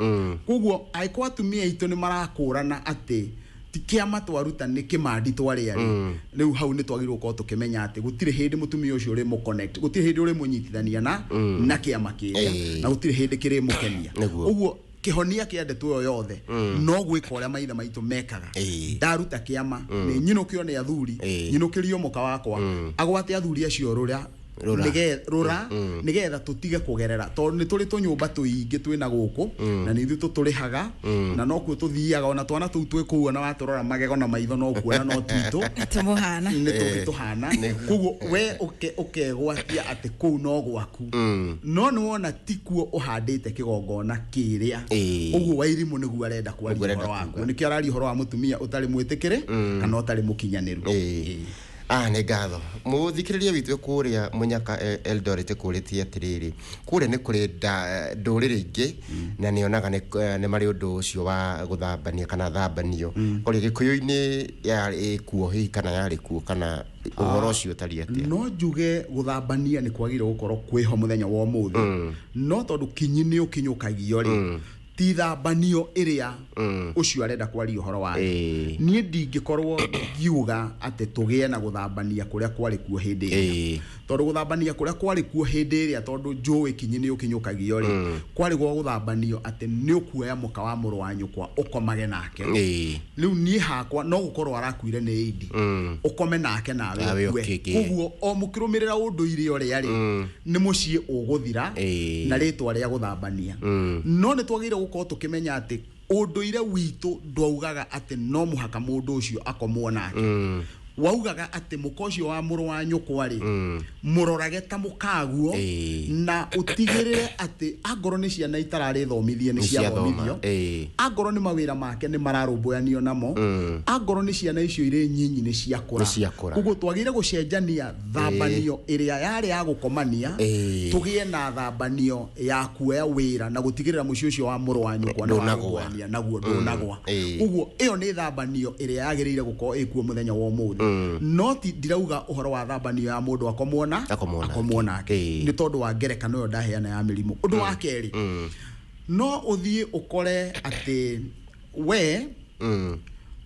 Koguo angĩkorwo atumia aitũ nĩ marakũrana atĩ ti kĩama twaruta, nĩ kĩmandi twarĩa rĩ, rĩu hau nĩ twagĩrĩirwo gũkorwo tũkĩmenya atĩ gũtirĩ hĩndĩ mũtumia ũcio ũrĩmũ connect, gũtirĩ hĩndĩ ũrĩmũnyitithania na kĩama kĩrĩa, na gũtirĩ hĩndĩ kĩrĩmũkenia. Ũguo kĩhonia kĩa ndeto ĩyo yothe no gwĩka ũrĩa maithe maitũ mekaga. Ndaruta kĩama, nĩ nyinũkio nĩ athuri, nyinũkĩrio mũka wakwa, agwate athuri acio rũra. Rũra. Rũra, nĩgetha tũtige kũgerera, tondũ nĩ tũrĩ tũnyũmba tũingĩ twĩna gũkũ na nĩ ithuĩ tũtũrĩhaga na nokuo tũthiaga, ona twana tũu twĩ kũu, ona watũrora magego na maitho no kuona no twitũ. Tũmũhana. Nĩ tũngĩ tũhana. Koguo we ũkegwatia atĩ kũu no gwaku, no nĩ wona ti kuo ũhandĩte kĩgongona kĩrĩa. Ũguo Wairimũ nĩguo arenda kwaria Nĩguo arenda ũhoro wakuo. kuga. Nĩkĩo araria ũhoro wa mũtumia ũtarĩ mwĩtĩkĩre kana ũtarĩ mũkinyanĩru. Nĩ ngatho mũthikĩrĩria witũ kũrĩa Mũnyaka Eldoret kũrĩtie atĩrĩrĩ, kũrĩa nĩ kũrĩ ndũrĩrĩ ingĩ na nĩonaga nĩ marĩ ũndũ ũcio wa gũthambania kana thambanio. Kũrĩ Gĩkũyũ-inĩ yarĩ kuo hihi, kana yarĩ kuo, kana ũhoro ũcio ũtariĩ atĩa? No njuge gũthambania nĩ kwagĩrĩire gũkorwo kwĩho mũthenya wa ũmũthĩ, no tondũ kinyi nĩ ũkinyũkagio rĩ, ti thambanio ĩrĩa ũcio arenda kwaria ũhoro wayo. Niĩ ndingĩkorwo ngiuga atĩ tũgĩe na gũthambania kũrĩa kwarĩ kuo hĩndĩ ĩrĩa, tondũ gũthambania kũrĩa kwarĩ kuo hĩndĩ ĩrĩa, tondũ njũĩ kinyi nĩ ũkinyũkagio rĩ, kwarĩ gwa gũthambanio atĩ nĩ ũkuoya mũka wa mũrũ wa nyũkwa ũkomage nake. Rĩu niĩ hakwa no gũkorwo arakuire nĩ ĩindi, ũkome nake nawe Nawe ũkue. ũkĩgĩe. Koguo o mũkĩrũmĩrĩra ũndũire ũrĩa rĩ, nĩ mũciĩ ũgũthira na rĩtwa rĩa gũthambania. No nĩ twagĩrĩire gũkorwo tũkĩmenya atĩ ũndũire witũ ndwaugaga atĩ no mũhaka mũndũ ũcio akomwo nake. Waugaga atĩ mũka ũcio wa mũrũ wa nyũkwa rĩ, mũrorage ta mũkaguo na ũtigĩrĩre atĩ angorwo nĩ ciana itararĩ thomithie nĩ Nĩ ciathoma. ciathomithio, angorwo nĩ mawĩra make nĩ mararũmbũyanio namo, angorwo nĩ ciana icio irĩ nyinyi nĩ ciakũra. Nĩ ciakũra. Koguo twagĩrĩire gũcenjania thambanio ĩrĩa yarĩ ya gũkomania, tũgĩe na thambanio ya kuoya wĩra na gũtigĩrĩra mũciĩ ũcio wa mũrũ wa nyũkwa nĩ Ndũnagũa. warũmbũyania naguo, ndũnagwa. Koguo ĩyo nĩ thambanio ĩrĩa yagĩrĩire gũkorwo ĩkuo mũthenya wa ũmũthĩ, no ti ndirauga ũhoro wa thambanio ya mũndũ akomwo na Akomwo nake. akomwo nake, nĩ tondũ wa ngerekano ĩyo ndaheana ya mĩrimũ. Ũndũ wa kerĩ, no ũthiĩ ũkore atĩ we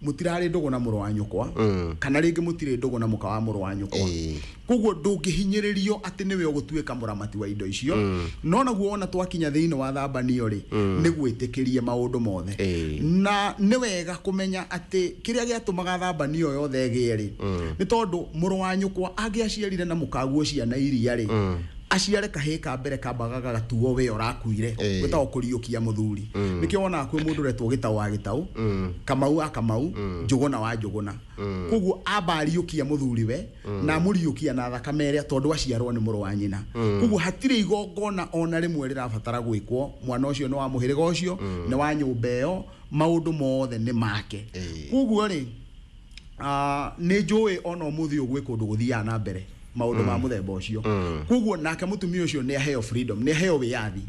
mũtirarĩ ndũgũ na mũrũ wa nyũkwa, kana rĩngĩ mũtirĩ ndũgũ na mũka wa mũrũ wa nyũkwa. Koguo ndũngĩhinyĩrĩrio atĩ nĩwe ũgũtuĩka mũramati wa indo icio. No naguo ona twakinya thĩinĩ wa thambanio rĩ, nĩ gwĩtĩkĩrie maũndũ mothe. Na nĩ wega kũmenya atĩ kĩrĩa gĩatũmaga thambanio yothe ĩgĩe rĩ, nĩ tondũ mũrũ wa nyũkwa angĩaciarire na mũkaguo ciana iria rĩ, aciare kahĩĩ ka mbere kambaga gagatuo we ũrakuire, gwĩtagwo kũriũkia mũthuri. Nĩkĩo wonaga kwĩ mũndũ ũretwo Gĩtaũ wa Gĩtaũ, Kamau wa Kamau, Njũgũna wa Njũgũna. Koguo amba ariũkia mũthuri we na amũriũkia na thakame ĩrĩa, tondũ aciarwo nĩ mũrũ wa nyina. Koguo hatirĩ igongona ona rĩmwe rĩrabatara gwĩkwo, mwana ũcio nĩ wa mũhĩrĩga ũcio, nĩ wa nyũmba ĩyo, maũndũ mothe nĩ make. Koguo rĩ, nĩ njũĩ ona ũmũthĩ ũyũ gwĩ kũndũ gũthiaga na mbere maũndũ ma mũthemba ũcio. Koguo nake mũtumia ũcio nĩ aheo freedom, nĩ aheo wĩyathi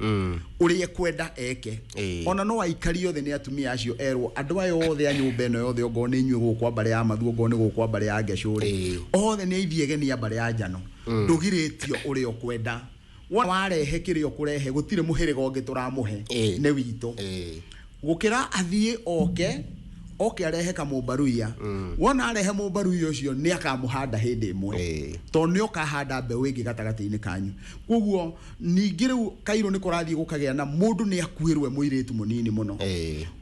ũrĩa ekwenda eke. Ona no aikario thĩ nĩ atumia acio erwo, andũ aya othe a nyũmba ĩno yothe, ongorwo nĩ inyuĩ gũkũ a mbarĩ ya Mathu, ongorwo nĩ gũkũ a mbarĩ ya Ngecũ rĩ, othe nĩ aithiĩ a mbarĩ ya Njano, ndũgirĩtio ũrĩa ũkwenda. Wona warehe kĩrĩa ũkũrehe, gũtirĩ mũhĩrĩga ũngĩ tũramũhe, nĩ witũ. Gũkĩra athiĩ oke arehe kamũmbaruia. Wona arehe mũmbaruia ũcio, nĩ akamũhanda hĩndĩ ĩmwe, tondũ nĩ ũkahanda mbeũ ĩngĩ gatagatĩ-inĩ kanyu. Koguo ningĩ rĩu kairũ nĩ kũrathiĩ gũkagĩa na mũndũ nĩ akuĩrwo mũirĩtu mũnini mũno.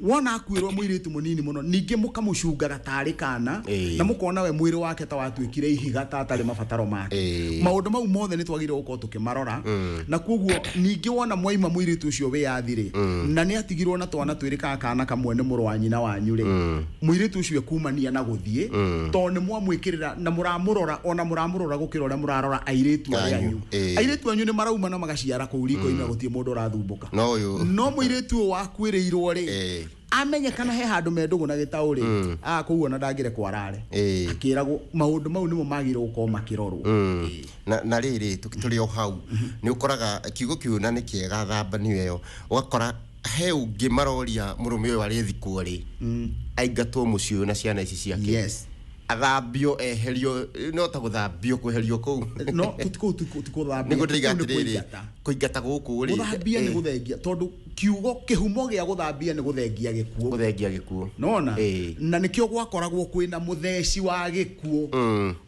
Wona akuĩrwo mũirĩtu mũnini mũno, ningĩ mũkamũcungaga tarĩ kana, na mũkona we mwĩrĩ wake ta watuĩkire ihiga, ta atarĩ mabataro make. Maũndũ mau mothe nĩ twagĩrĩirwo gũkorwo tũkĩmarora. Na koguo ningĩ wona mwaima mũirĩtu ũcio wĩyathi rĩ, na nĩ atigirwo na twana twĩrĩ kana kana kamwe nĩ mũrũ wa nyina wanyu rĩ. Mũirĩtu ũcio ekumania na gũthiĩ tondũ nĩ mwamwĩkĩrĩra na mũramũrora, ona mũramũrora gũkĩra ũrĩa mũrarora airĩtu arĩa Anyu, anyu. ĩĩ. Airĩtu anyu nĩ marauma na magaciara kũu riko-inĩ na gũtirĩ mũndũ ũrathumbũka. No ũyũ No mũirĩtu ũyũ wakuĩrĩirwo rĩ, amenyekana he handũ me ndũgũ na gĩtaũ rĩ, kũu ona ndangĩrekwo arare. Akĩragwo maũndũ mau nĩmo magĩrĩirwo gũkorwo makĩrorwo. Na rĩrĩ tũrĩ o hau, nĩ ũkoraga kiugo kĩu na nĩ kĩega thambanio ĩyo, ũgakora he ũngĩ maroria mũrũme ũyũ arĩthikwo rĩ, aingatwo mũciĩ ũyũ na ciana ici ciake. Yes. Athambio, eherio, no ta gũthambio kweherio kũu. No kũu ti kũthambia. Nĩguo ndĩroiga kũu nĩ atĩrĩrĩ, kũingata. Kũingata gũkũ rĩ, Gũthambia nĩ gũthengia, tondũ kiugo kĩhumo gĩa gũthambia nĩ gũthengia gĩkuũ. Gũthengia gĩkuũ. Nona na nĩkĩo gwakoragwo kwĩna mũtheci wa gĩkuũ,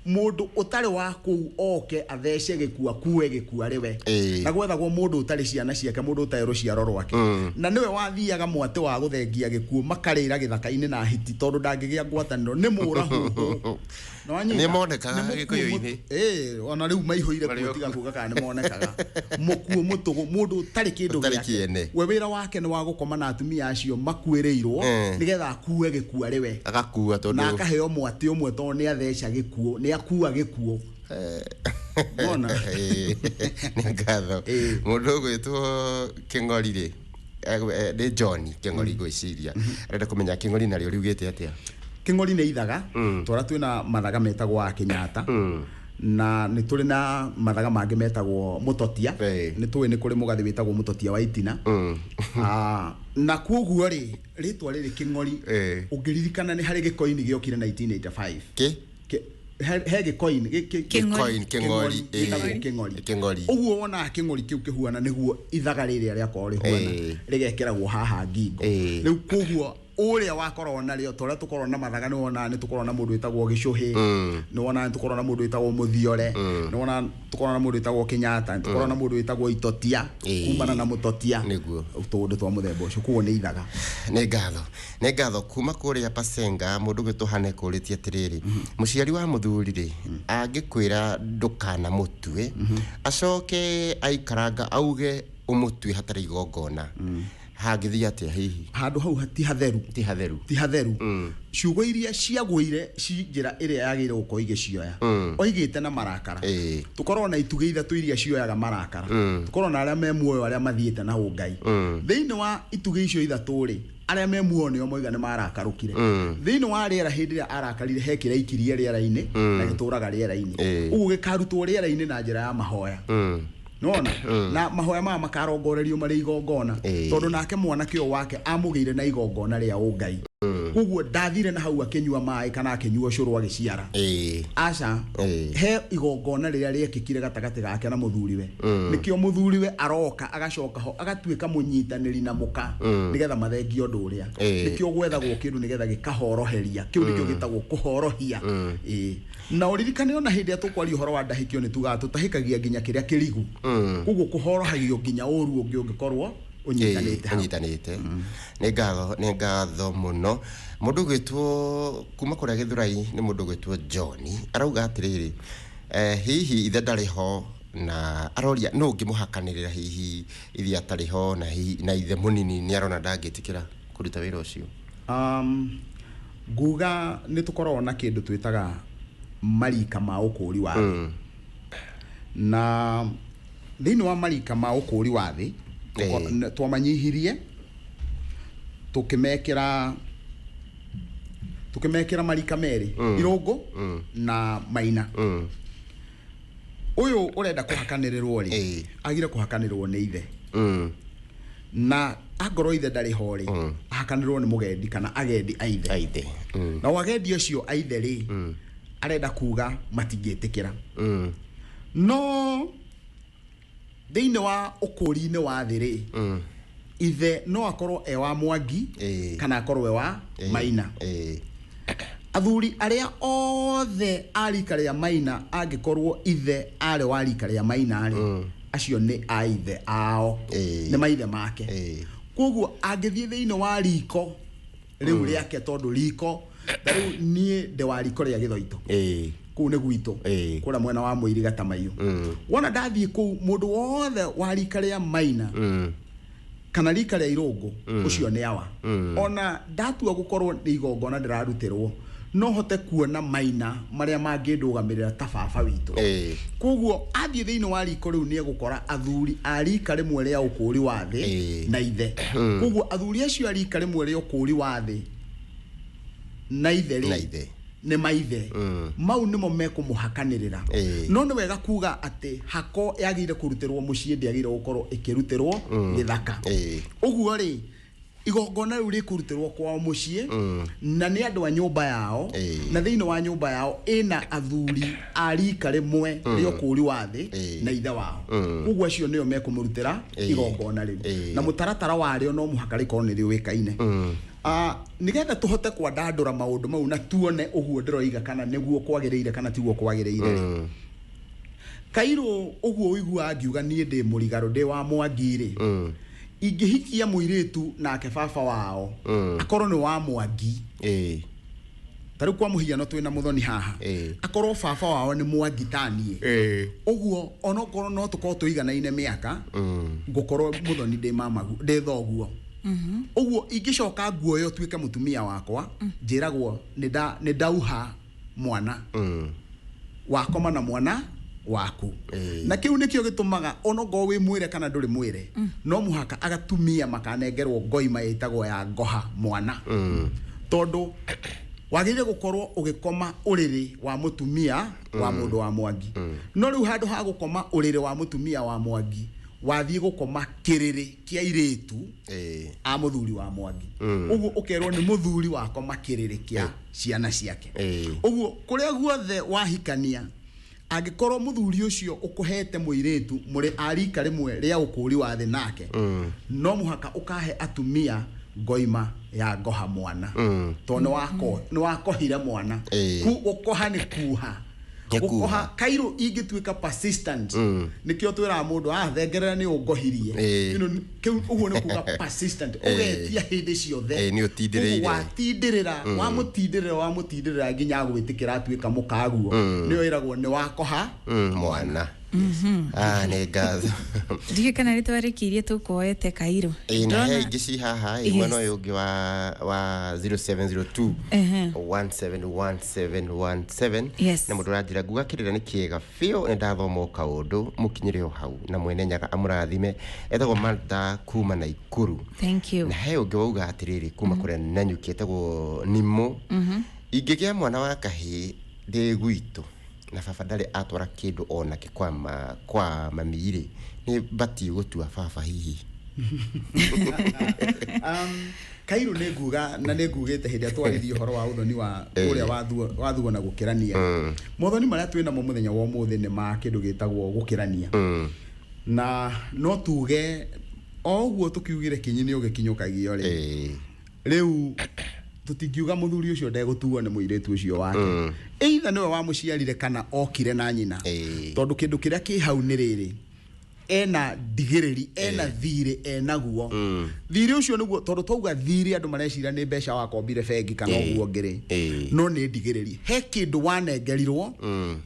mũndũ ũtarĩ wa kũu oke athece gĩkuũ, akue gĩkuũ arĩ we. Na gwethagwo mũndũ ũtarĩ ciana ciake, mũndũ ũtarĩ rũciaro rwake, na nĩwe wathiaga mwatĩ wa gũthengia gĩkuũ, makarĩra gĩthaka-inĩ na hiti, tondũ ndangĩgĩa ngwatanĩro nĩ mũrahũhũ. Nĩwanyita? Nĩ monekaga Nĩ mũkuũ Gĩkũyũ-inĩ. Ona rĩu maihũire Marĩ kuo, o tiga kuga kana nĩ monekaga. Mũkuũ mũtũgũ, mũndũ ũtarĩ kĩndũ Ũtarĩ gĩake. kĩene. We wĩra wake nĩ wa gũkoma na atumia acio makuĩrĩirwo, nĩgetha akue gĩkuũ arĩ we. Agakua tondũ Na akaheo mwatĩ ũmwe tondũ nĩ atheca gĩkuũ, nĩ akua gĩkuũ. Wona? Nĩ ngatho. Mũndũ ũgwĩtwo Kĩng'ori rĩ, nĩ John Kĩng'ori ngwĩciria. Arenda kũmenya Kĩng'ori narĩo riugĩte atĩa? Kĩng'ori nĩ ithaga, twara twĩna mathaga metagwo wa Kenyatta, na nĩ tũrĩ na mathaga mangĩ metagwo Mũtotia. Nĩ tũĩ nĩ kũrĩ mũgathĩ wĩtagwo Mũtotia wa Itina. Na kuoguo rĩ, rĩtwa rĩrĩ Kĩng'ori, ũngĩririkana nĩ harĩ gĩkoini gĩokire 1985. Kĩ? He gĩkoini, Gĩkoini, Kĩng'ori, gĩtagwo Kĩng'ori. Kĩng'ori. Ũguo wonaga kĩng'ori kĩu kĩhuana nĩguo ithaga rĩrĩa rĩakorwo rĩhuana, rĩgekĩragwo haha ngingo. Rĩu koguo ũrĩa wakorwo narĩo, ta ũrĩa tũkorwo na mathaga, nĩ wonaga nĩ tũkorwo na mũndũ wĩtagwo Gĩcũhĩ, nĩ wonaga nĩ tũkorwo na mũndũ wĩtagwo Mũthiore, nĩ wonaga tũkorwo na mũndũ wĩtagwo Kenyatta, nĩ tũkorwo na mũndũ wĩtagwo Itotia, kumana na Mũtotia. Nĩguo. Tũũndũ twa mũthemba ũcio, koguo nĩ ithaga. Nĩ ngatho, nĩ ngatho. Kuma kũrĩa Pasenga, mũndũ ũgwĩtwo Hane kũrĩtie atĩrĩrĩ, mũciari wa mũthuri rĩ, angĩkwĩra ndũkanamũtue, acoke aikaranga auge ũmũtue hatarĩ igongona, hangĩthiĩ atĩa hihi? Handũ hau ti hatheru. Ti hatheru. Ti hatheru. Ciugo iria ciagũire ci njĩra ĩrĩa yagĩrĩire gũkorwo igĩcioya, oigĩte na marakara. Tũkorwo na itugĩ ithatũ iria cioyaga marakara. Tũkorwo na arĩa me muoyo, arĩa mathiĩte na ũngai. Thĩinĩ wa itugĩ icio ithatũ rĩ, arĩa me muoyo nĩo moiga nĩ marakarũkire. Thĩinĩ wa rĩera, hĩndĩ ĩrĩa arakarire, he kĩrĩa aikirie rĩera-inĩ, na gĩtũraga rĩera-inĩ. Ũguo gĩkarutwo rĩera-inĩ na njĩra ya mahoya. Nĩwona? Na mahoya maya makarongorerio marĩ igongona, tondũ nake mwanake ũyũ wake amũgĩire na igongona rĩa ũngai. Koguo ndathire na hau akĩnyua maĩ kana akĩnyua ũcũrũ agĩciara. Aca, he igongona rĩrĩa rĩekĩkire gatagatĩ gake na mũthuriwe. Nĩkĩo mũthuriwe aroka agacoka ho agatuĩka mũnyitanĩri na mũka, nĩgetha mathengie ũndũ ũrĩa. Nĩkĩo gwethagwo kĩndũ nĩgetha gĩkahoroheria. Kĩu nĩkĩo gĩtagwo kũhorohia. Na ũririkane ona hĩndĩ ĩrĩa tũkwaria ũhoro wa ndahĩkio nĩ tugaga tũtahĩkagia nginya kĩrĩa kĩrigu. Koguo kũhorohagio nginya ũru ũngĩ ũngĩkorwo ũnyitanĩte hau. Ũnyitanĩte. Nĩ ngatho, nĩ ngatho mũno. Mũndũ ũgwĩtwo kuma kũrĩa Gĩthũrai nĩ mũndũ ũgwĩtwo John. Arauga atĩrĩrĩ, hihi ithe ndarĩ ho, na aroria nũ ũngĩmũhakanĩrĩra hihi ithe atarĩ ho, na hihi na ithe mũnini nĩ arona ndangĩtĩkĩra kũruta wĩra ũcio. Nguga nĩ tũkoragwo na kĩndũ twĩtaga marika ma ũkũũri wa thĩ. Na thĩinĩ wa marika ma ũkũũri wa thĩ, twamanyihirie tũkĩmekĩra marika merĩ, irũngũ na maina. Ũyũ ũrenda kũhakanĩrĩrwo rĩ, agire kũhakanĩrĩrwo nĩ ithe. Na angorwo ithe ndarĩ ho rĩ, ahakanĩrĩrwo nĩ mũgendi kana agendi a ithe. Aithe. Na agendi acio a ithe rĩ, arenda kuga matingĩtĩkĩra. No thĩinĩ wa ũkũũri-inĩ wa thĩ rĩ, ithe no akorwo e wa Mwangi, kana akorwo e wa Maina. Athuri arĩa othe a rika rĩa Maina, angĩkorwo ithe arĩ wa rika rĩa Maina rĩ, acio nĩ a ithe ao, nĩ maithe make. Koguo angĩthiĩ thĩinĩ wa riko rĩu rĩake, tondũ riko ta rĩu niĩ ndĩ wa riko rĩa Gĩthoito. Kũu nĩ gwitũ, kũrĩa mwena wa Mũiriga ta Maiyũ. Wona ndathiĩ kũu, mũndũ wothe wa rika rĩa Maina, Kana rika rĩa irũngũ ũcio nĩ awa. Ona ndatua gũkorwo nĩ igongona ndĩrarutĩrwo, no hote kuona maina marĩa mangĩndũgamĩrĩra ta baba witũ. Koguo athiĩ thĩinĩ wa riko rĩu nĩ egũkora athuri a rika rĩmwe rĩa ũkũũri wa thĩ na ithe. Koguo athuri acio a rika rĩmwe rĩa ũkũũri wa thĩ na ithe rĩ nĩ maithe. Mau nĩmo mekũmũhakanĩrĩra. No nĩ wega kuga atĩ hako yagĩrĩire kũrutĩrwo mũciĩ, ndĩagĩrĩire gũkorwo ĩkĩrutĩrwo gĩthaka. Ũguo rĩ, igongona rĩu rĩkũrutĩrwo kwao mũciĩ na nĩ andũ a nyũmba yao, na thĩinĩ wa nyũmba yao ĩna athuri a rika rĩmwe rĩa ũkũũri wa thĩ na ithe wao. Koguo acio nĩo mekũmũrutĩra igongona rĩu, na mũtaratara warĩo no mũhaka rĩkorwo nĩ rĩũĩkaine. Nĩgetha tũhote kwandandũra maũndũ mau na tuone ũguo ndĩroiga kana nĩguo kwagĩrĩire kana tiguo kwagĩrĩire. Kairũ ũguo ũiguaga ngiuga niĩ ndĩ mũrigarũ, ndĩ wa Mwangi rĩ, ingĩhikia mũirĩtu nake baba wao akorwo nĩ wa Mwangi, ta rĩu kwa mũhiano twĩna mũthoni haha, akorwo baba wao nĩ Mwangi ta niĩ, ũguo onokorwo no tũkorwo tũiganaine mĩaka, ngũkorwo mũthoni ndĩ mamagu, ndĩ thoguo. Ũguo ingĩcoka nguoyo tuĩke mũtumia wakwa, njĩragwo nĩ ndauha mwana wakoma na mwana waku. Na kĩu nĩkĩo gĩtũmaga onokorwo wĩ mwĩre kana ndũrĩ mwĩre, no mũhaka agatumia makanengerwo ngoima ĩtagwo ya ngoha mwana. Tondũ wagĩrĩire gũkorwo ũgĩkoma ũrĩrĩ wa mũtumia wa mũndũ wa Mwangi. No rĩu handũ ha gũkoma ũrĩrĩ wa mũtumia wa Mwangi, wathiĩ gũkoma kĩrĩrĩ kĩa irĩtu a mũthuri wa Mwangi. Ũguo ũkerwo nĩ mũthuri wakoma kĩrĩrĩ kĩa ciana ciake. Ũguo kũrĩa guothe wahikania, angĩkorwo mũthuri ũcio ũkũhete mũirĩtu mũrĩ a rika rĩmwe rĩa ũkũũri wa thĩ nake, no mũhaka ũkahe atumia ngoima ya ngoha mwana. Tondũ nĩ wakohire mwana. Gũkoha nĩ kuha. Gũkoha kairũ ingĩtuĩka persistent, nĩkĩo twĩraga mũndũ thengerera nĩ ũngohirie. Kĩu ũguo nĩ kuga persistent, ũgetia hĩndĩ ciothe. Nĩ ũtindĩrĩire. Watindĩrĩra, wamũtindĩrĩra nginya agwĩtĩkĩra atuĩka mũkaguo. Nĩyo ĩragwo nĩ wakoha mwana. Nĩ ngatho. Ndiũĩ kana nĩ twarĩkirie tũkuoete Kairũ. Na he ingĩ ci haha, mwena ũyũ ũngĩ wa 0702 171717. Na mũndũ ũranjĩra nguga kĩrĩra nĩ kĩega biũ, nĩ ndathoma o kaũndũ mũkinyĩre o hau na mwene Nyaga amũrathime. Etagwo Martha kuma Naikuru. Thank you. Na he ũngĩ wauga atĩrĩrĩ kuma kũrĩa Nanyuki etagwo Nimo. Ingĩgĩa mwana wa kahĩĩ ndĩ gwitũ na baba ndarĩ atwara kĩndũ onake kwa mami rĩ, nĩ batiĩ gũtua baba hihi? Kairũ nĩ nguga na nĩ ngugĩte hĩndĩ ĩrĩa twaririe ũhoro wa ũthoni wa ũrĩa wathuo na gũkĩrania. Mothoni marĩa twĩ namo mũthenya wa ũmũthĩ nĩ ma kĩndũ gĩtagwo gũkĩrania. Na no tuge o ũguo tũkiugire kinyi nĩ ũgĩkinyũkagio rĩ, rĩu tũtingiuga mũthuri ũcio ndegũtuo nĩ mũirĩtu ũcio wake. Either nĩwe wamũciarire kana okire na nyina. Tondũ kĩndũ kĩrĩa kĩ hau nĩ rĩrĩ, ena ndigĩrĩri, ena thirĩ, enaguo. Thirĩ ũcio nĩguo, tondũ twauga thirĩ andũ mareciria nĩ mbeca wakombire bengi kana ũguo ũngĩ rĩ, no nĩ ndigĩrĩri. He kĩndũ wanengerirwo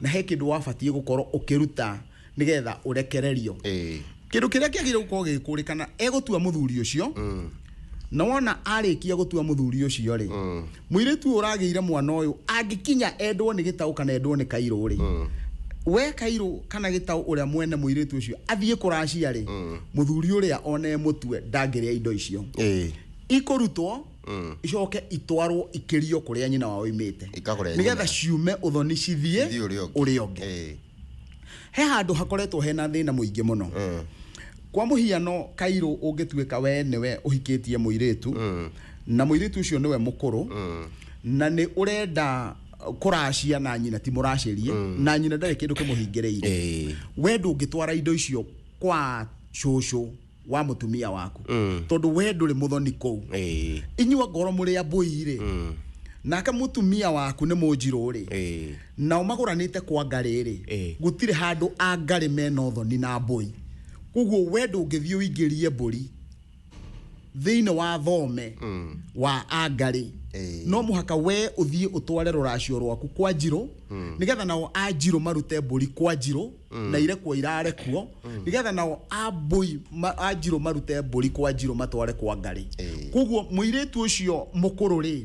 na he kĩndũ wabatiĩ gũkorwo ũkĩruta nĩgetha ũrekererio. Kĩndũ kĩrĩa kĩagĩrĩire gũkorwo gĩgĩkũrĩkana, egũtua mũthuri ũcio, na wona arĩkia gũtua mũthuri ũcio rĩ, mũirĩtu ũyũ ũragĩire mwana ũyũ angĩkinya endwo nĩ gĩtaũ kana endwo nĩ Kairũ rĩ, we Kairũ kana gĩtaũ ũrĩa mwene mũirĩtu ũcio athiĩ kũracia rĩ, mũthuri ũrĩa one mũtue ndangĩrĩa indo icio. Ikũrutwo icoke itwarwo ikĩrio kũrĩa nyina wao oimĩte, nĩgetha ciume ũthoni cithiĩ ũrĩa ũngĩ. He handũ hakoretwo hena thĩna mũingĩ mũno. Kwa mũhiano Kairũ ũngĩtuĩka we nĩwe ũhikĩtie mũirĩtu, na mũirĩtu ũcio nĩwe mũkũrũ, na nĩ ũrenda kũracia na nyina ti mũracĩrie, na nyina ndarĩ kĩndũ kĩmũhingĩrĩire, we ndũngĩtwara indo icio kwa cũcũ wa mũtumia waku, tondũ we ndũrĩ mũthoni kũu. Inyuĩ angorwo mũrĩ a mbũi rĩ, nake mũtumia waku nĩ mũnjirũ rĩ, nao magũranĩte kwa ngarĩ rĩ, gũtirĩ handũ a ngarĩ mena ũthoni na mbũi. Koguo we ndũngĩthiĩ ũingĩrie mbũri Thĩinĩ wa thome wa angarĩ, no mũhaka we ũthiĩ ũtware rũracio rwaku kwa njirũ, nĩgetha nao anjirũ marute mbũri kwa njirũ na irekwo irarekwo, nĩgetha nao ambũi anjirũ marute mbũri kwa njirũ matware kwa ngarĩ. Koguo mũirĩtu ũcio mũkũrũ rĩ,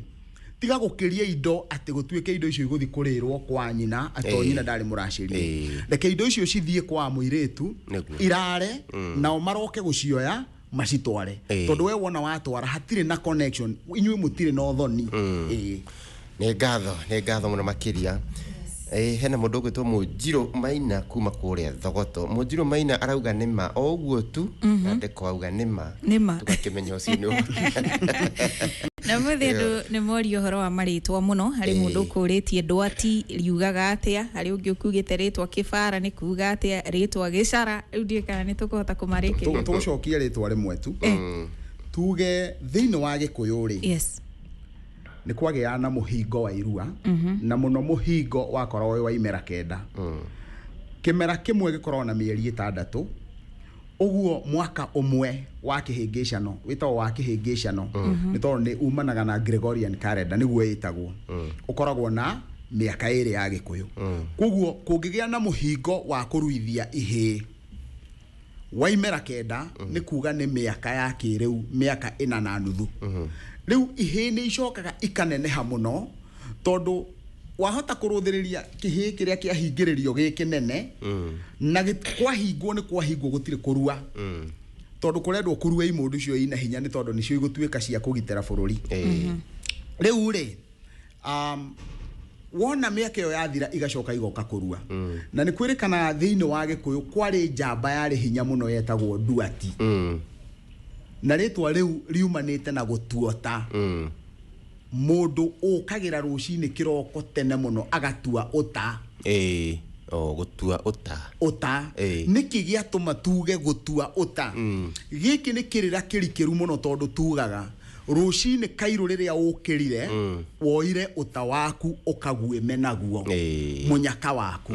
tiga gũkĩria indo atĩ gũtuĩke indo icio igũthiĩ kũrĩrwo kwa nyina atĩ o nyina ndarĩ mũracĩrie. Reke indo icio cithiĩ kwa mũirĩtu irare, nao maroke gũcioya macitware, tondũ we wona watwara hatirĩ na connection, inyuĩ mũtirĩ na ũthoni. Nĩ ngatho mũno makĩria. Hena mũndũ ũgwĩtwo Mũnjirũ Maina kuma kũrĩa Thogoto. Mũnjirũ Maina arauga nĩma o ũguo tu, na ndeko auga nĩma, tũgakĩmenya ũcio nĩ na mũthĩ andũ nĩ morio ũhoro wa marĩtwa mũno. Harĩ mũndũ ũkũrĩtie ndwati riugaga atĩa, harĩ ũngĩ ũkugĩte rĩtwa kĩbara nĩ kuga atĩa, rĩtwa gĩcara. Rĩu ndiũĩ kana nĩ tũkũhota kũmarĩkĩria. Tũgũcokia rĩtwa rĩmwe tu, tuge thĩinĩ wa Gĩkũyũ rĩ, yes, nĩ kwagĩaga na mũhingo wa irua, na mũno mũhingo wakoragwo wĩ wa imera 9. Kĩmera kĩmwe gĩkoragwo na mĩeri 6, ũguo mwaka ũmwe wa kĩhĩngĩcano wĩtagwo wa kĩhĩngĩcano, nĩ tondũ nĩ umanaga na Gregorian calendar nĩguo ĩtagwo, ũkoragwo na mĩaka 2 ya Gĩkũyũ. Koguo kũngĩgĩa na mũhingo wa kũruithia ihĩĩ wa imera 9, nĩ kuga nĩ mĩaka ya kĩrĩu, mĩaka 4.5. Rĩu ihĩĩ nĩ icokaga ikaneneha mũno, tondũ wahota kũrũthĩrĩria kĩhĩĩ kĩrĩa kĩahingĩrĩrio gĩ kĩnene, na kwahingwo nĩ kwahingwo gũtirĩ kũrua, tondũ kũrendwo kũrua imũndũ icio ina hinya, nĩ tondũ nĩcio igũtuĩka cia kũgitĩra bũrũri. Rĩu rĩ, wona mĩaka ĩyo yathira igacoka igoka kũrua. Na nĩ kwĩrĩkanaga thĩinĩ wa Gĩkũyũ kwarĩ njamba yarĩ hinya mũno yetagwo Nduati. Na rĩtwa rĩu riumanĩte na gũtuota. Mũndũ ũkagĩra rũcinĩ kĩroko tene mũno agatua ũta. Gũtua ũta. Ũta. Nĩkĩ gĩatũma tuge gũtua ũta? Gĩkĩ nĩ kĩrĩra kĩrikĩru mũno, tondũ tugaga rũcinĩ kairũ rĩrĩa ũkĩrire, woire ũta waku ũkaguĩme naguo mũnyaka waku.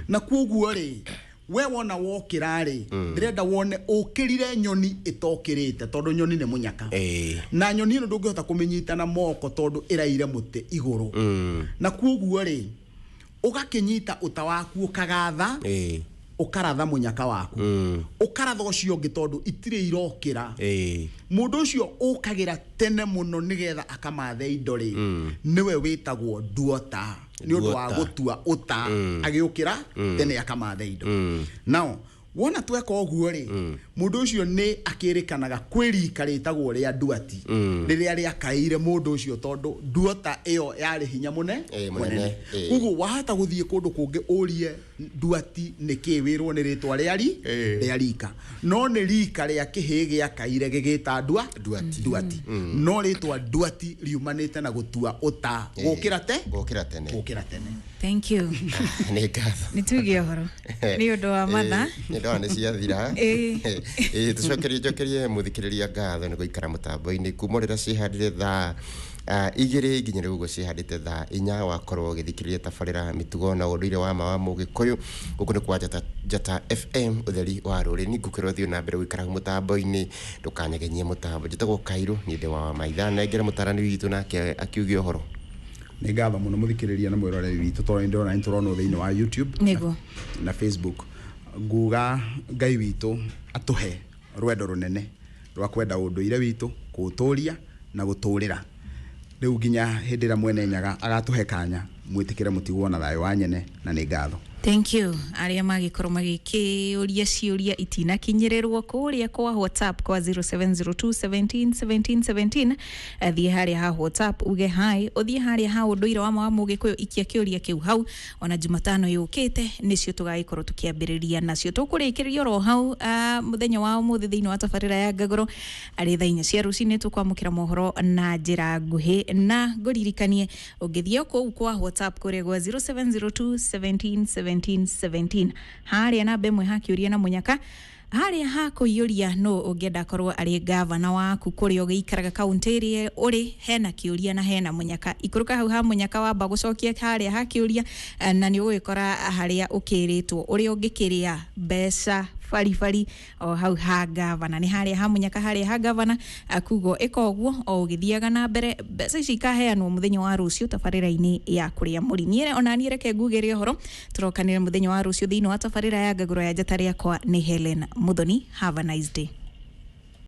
Na kuoguo rĩ, we wona wokĩra rĩ, ndĩrenda wone ũkĩrire nyoni ĩtokĩrĩte, tondũ nyoni nĩ mũnyaka. Na nyoni ĩno ndũngĩhota kũmĩnyita na moko tondũ ĩraire mũtĩ igũrũ. Na kuoguo rĩ, ũgakĩnyita ũta waku ũkagatha, ũkaratha mũnyaka waku, ũkaratha ũcio ũngĩ tondũ itirĩ irokĩra. Mũndũ ũcio ũkagĩra tene mũno nĩgetha akamathe indo rĩ, nĩwe wĩtagwo nduota, nĩ ũndũ wa gũtua ũta, agĩũkĩra tene akamathe indo. Nao wona tweka ũguo rĩ, mũndũ ũcio nĩ akĩrĩkanaga kwĩ rika rĩtagwo rĩa nduati, rĩrĩa rĩakaĩire mũndũ ũcio, tondũ nduota ĩyo yarĩ hinya mũnene. Koguo wahota gũthiĩ kũndũ kũngĩ ũrie nduati nĩ kĩ, wĩrwo nĩ rĩtwa rĩa rika, no nĩ rika rĩa kĩhĩĩ gĩakaire gĩgĩta nduati. No rĩtwa nduati riumanĩte na gũtua ũta, gũkĩra tene. Gũkĩra tene. Thank you. Nĩ ngatho. Nĩ tuge ũhoro nĩ ũndũ wa matha nĩ nĩ ciathira. Tũcokerie njokerie mũthikĩrĩria ngatho nĩ gũikara mũtambo-inĩ kuma rĩrĩa cihandire thaa 2 nginya rĩu ũguo cihandĩte thaa 4, wakorwo ũgĩthikĩrĩria tabarĩra mĩtugo na ũndũire wa ma wa Mũgĩkũyũ. Gũkũ nĩ kwa Njata FM, ũtheri wa rũrĩrĩ. Nĩ ngũkwĩra ũthiĩ na mbere gũikara mũtambo-inĩ, ndũkanyegenyie mũtambo. Njĩtagwo Kairũ, niĩ ndĩ wa Maitha, nengere mũtarani witũ nake akiuge ũhoro. Nĩ ngatho mũno mũthikĩrĩria na mwĩroreri witũ, tondũ nĩ ndĩrona nĩ tũronwo thĩinĩ wa YouTube na Facebook. Nguga Ngai witũ atũhe rwendo rũnene rwa kwenda ũndũire witũ, kũũtũria na gũtũrĩra. Rĩu nginya hĩndĩ ĩrĩa mwene Nyaga agatũhe kanya, mwĩtĩkĩre mũtigwo na thayũ wa nyene, na nĩ ngatho. Thank you. Arĩa magĩkorwo magĩkĩũria ciũria itinakinyĩrĩrwo kũrĩa kwa WhatsApp kwa 0702 17 17 17, thiĩ harĩa ha WhatsApp uge hi, ũthiĩ harĩa ha ũndũire wa ma wa Mũgĩkũyũ ikia kĩũria kĩu hau. Ona Jumatano yũkĩte nĩcio tũgagĩkorwo tũkĩambĩrĩria nacio. Tũkũrĩkĩrĩria oro hau mũthenya wa ũmũthĩ thĩinĩ wa tabarĩra ya Ngagũrũ arĩ thaa 4 cia rũcinĩ tũkwamũkĩra mohoro na njĩra nguhĩ, na ngũririkanie ũngĩthiĩ kũu kwa WhatsApp kũrĩa gwa 0702 17 17 17 harĩa namba ĩmwe hakĩũria na mũnyaka, harĩa hakũiyũria no ũngĩenda akorwo arĩ gavana waku kũrĩa ũgĩikaraga kaunti ĩrĩa ũrĩ, hena kĩũria na hena mũnyaka. Ikũrũka hau ha mũnyaka wamba gũcokia harĩa hakĩũria, na nĩ ũgũgĩkora harĩa ũkĩrĩtwo ũrĩa ũngĩkĩrĩa mbeca Baribari o hau ha gavana, nĩ harĩa ha mũnyaka, harĩa ha gavana. Kugo ĩka ũguo o ũgĩthiaga na mbere, mbeca ici ikaheanwo mũthenya wa rũciũ tabarĩra-inĩ ya kũrĩa mũri. Niĩ ona niĩ reke ngugĩre ũhoro, tũrokanĩre mũthenya wa rũciũ thĩinĩ wa tabarĩra ya ngagũro ya njata. Rĩakwa nĩ Helen Muthoni. Have a nice day.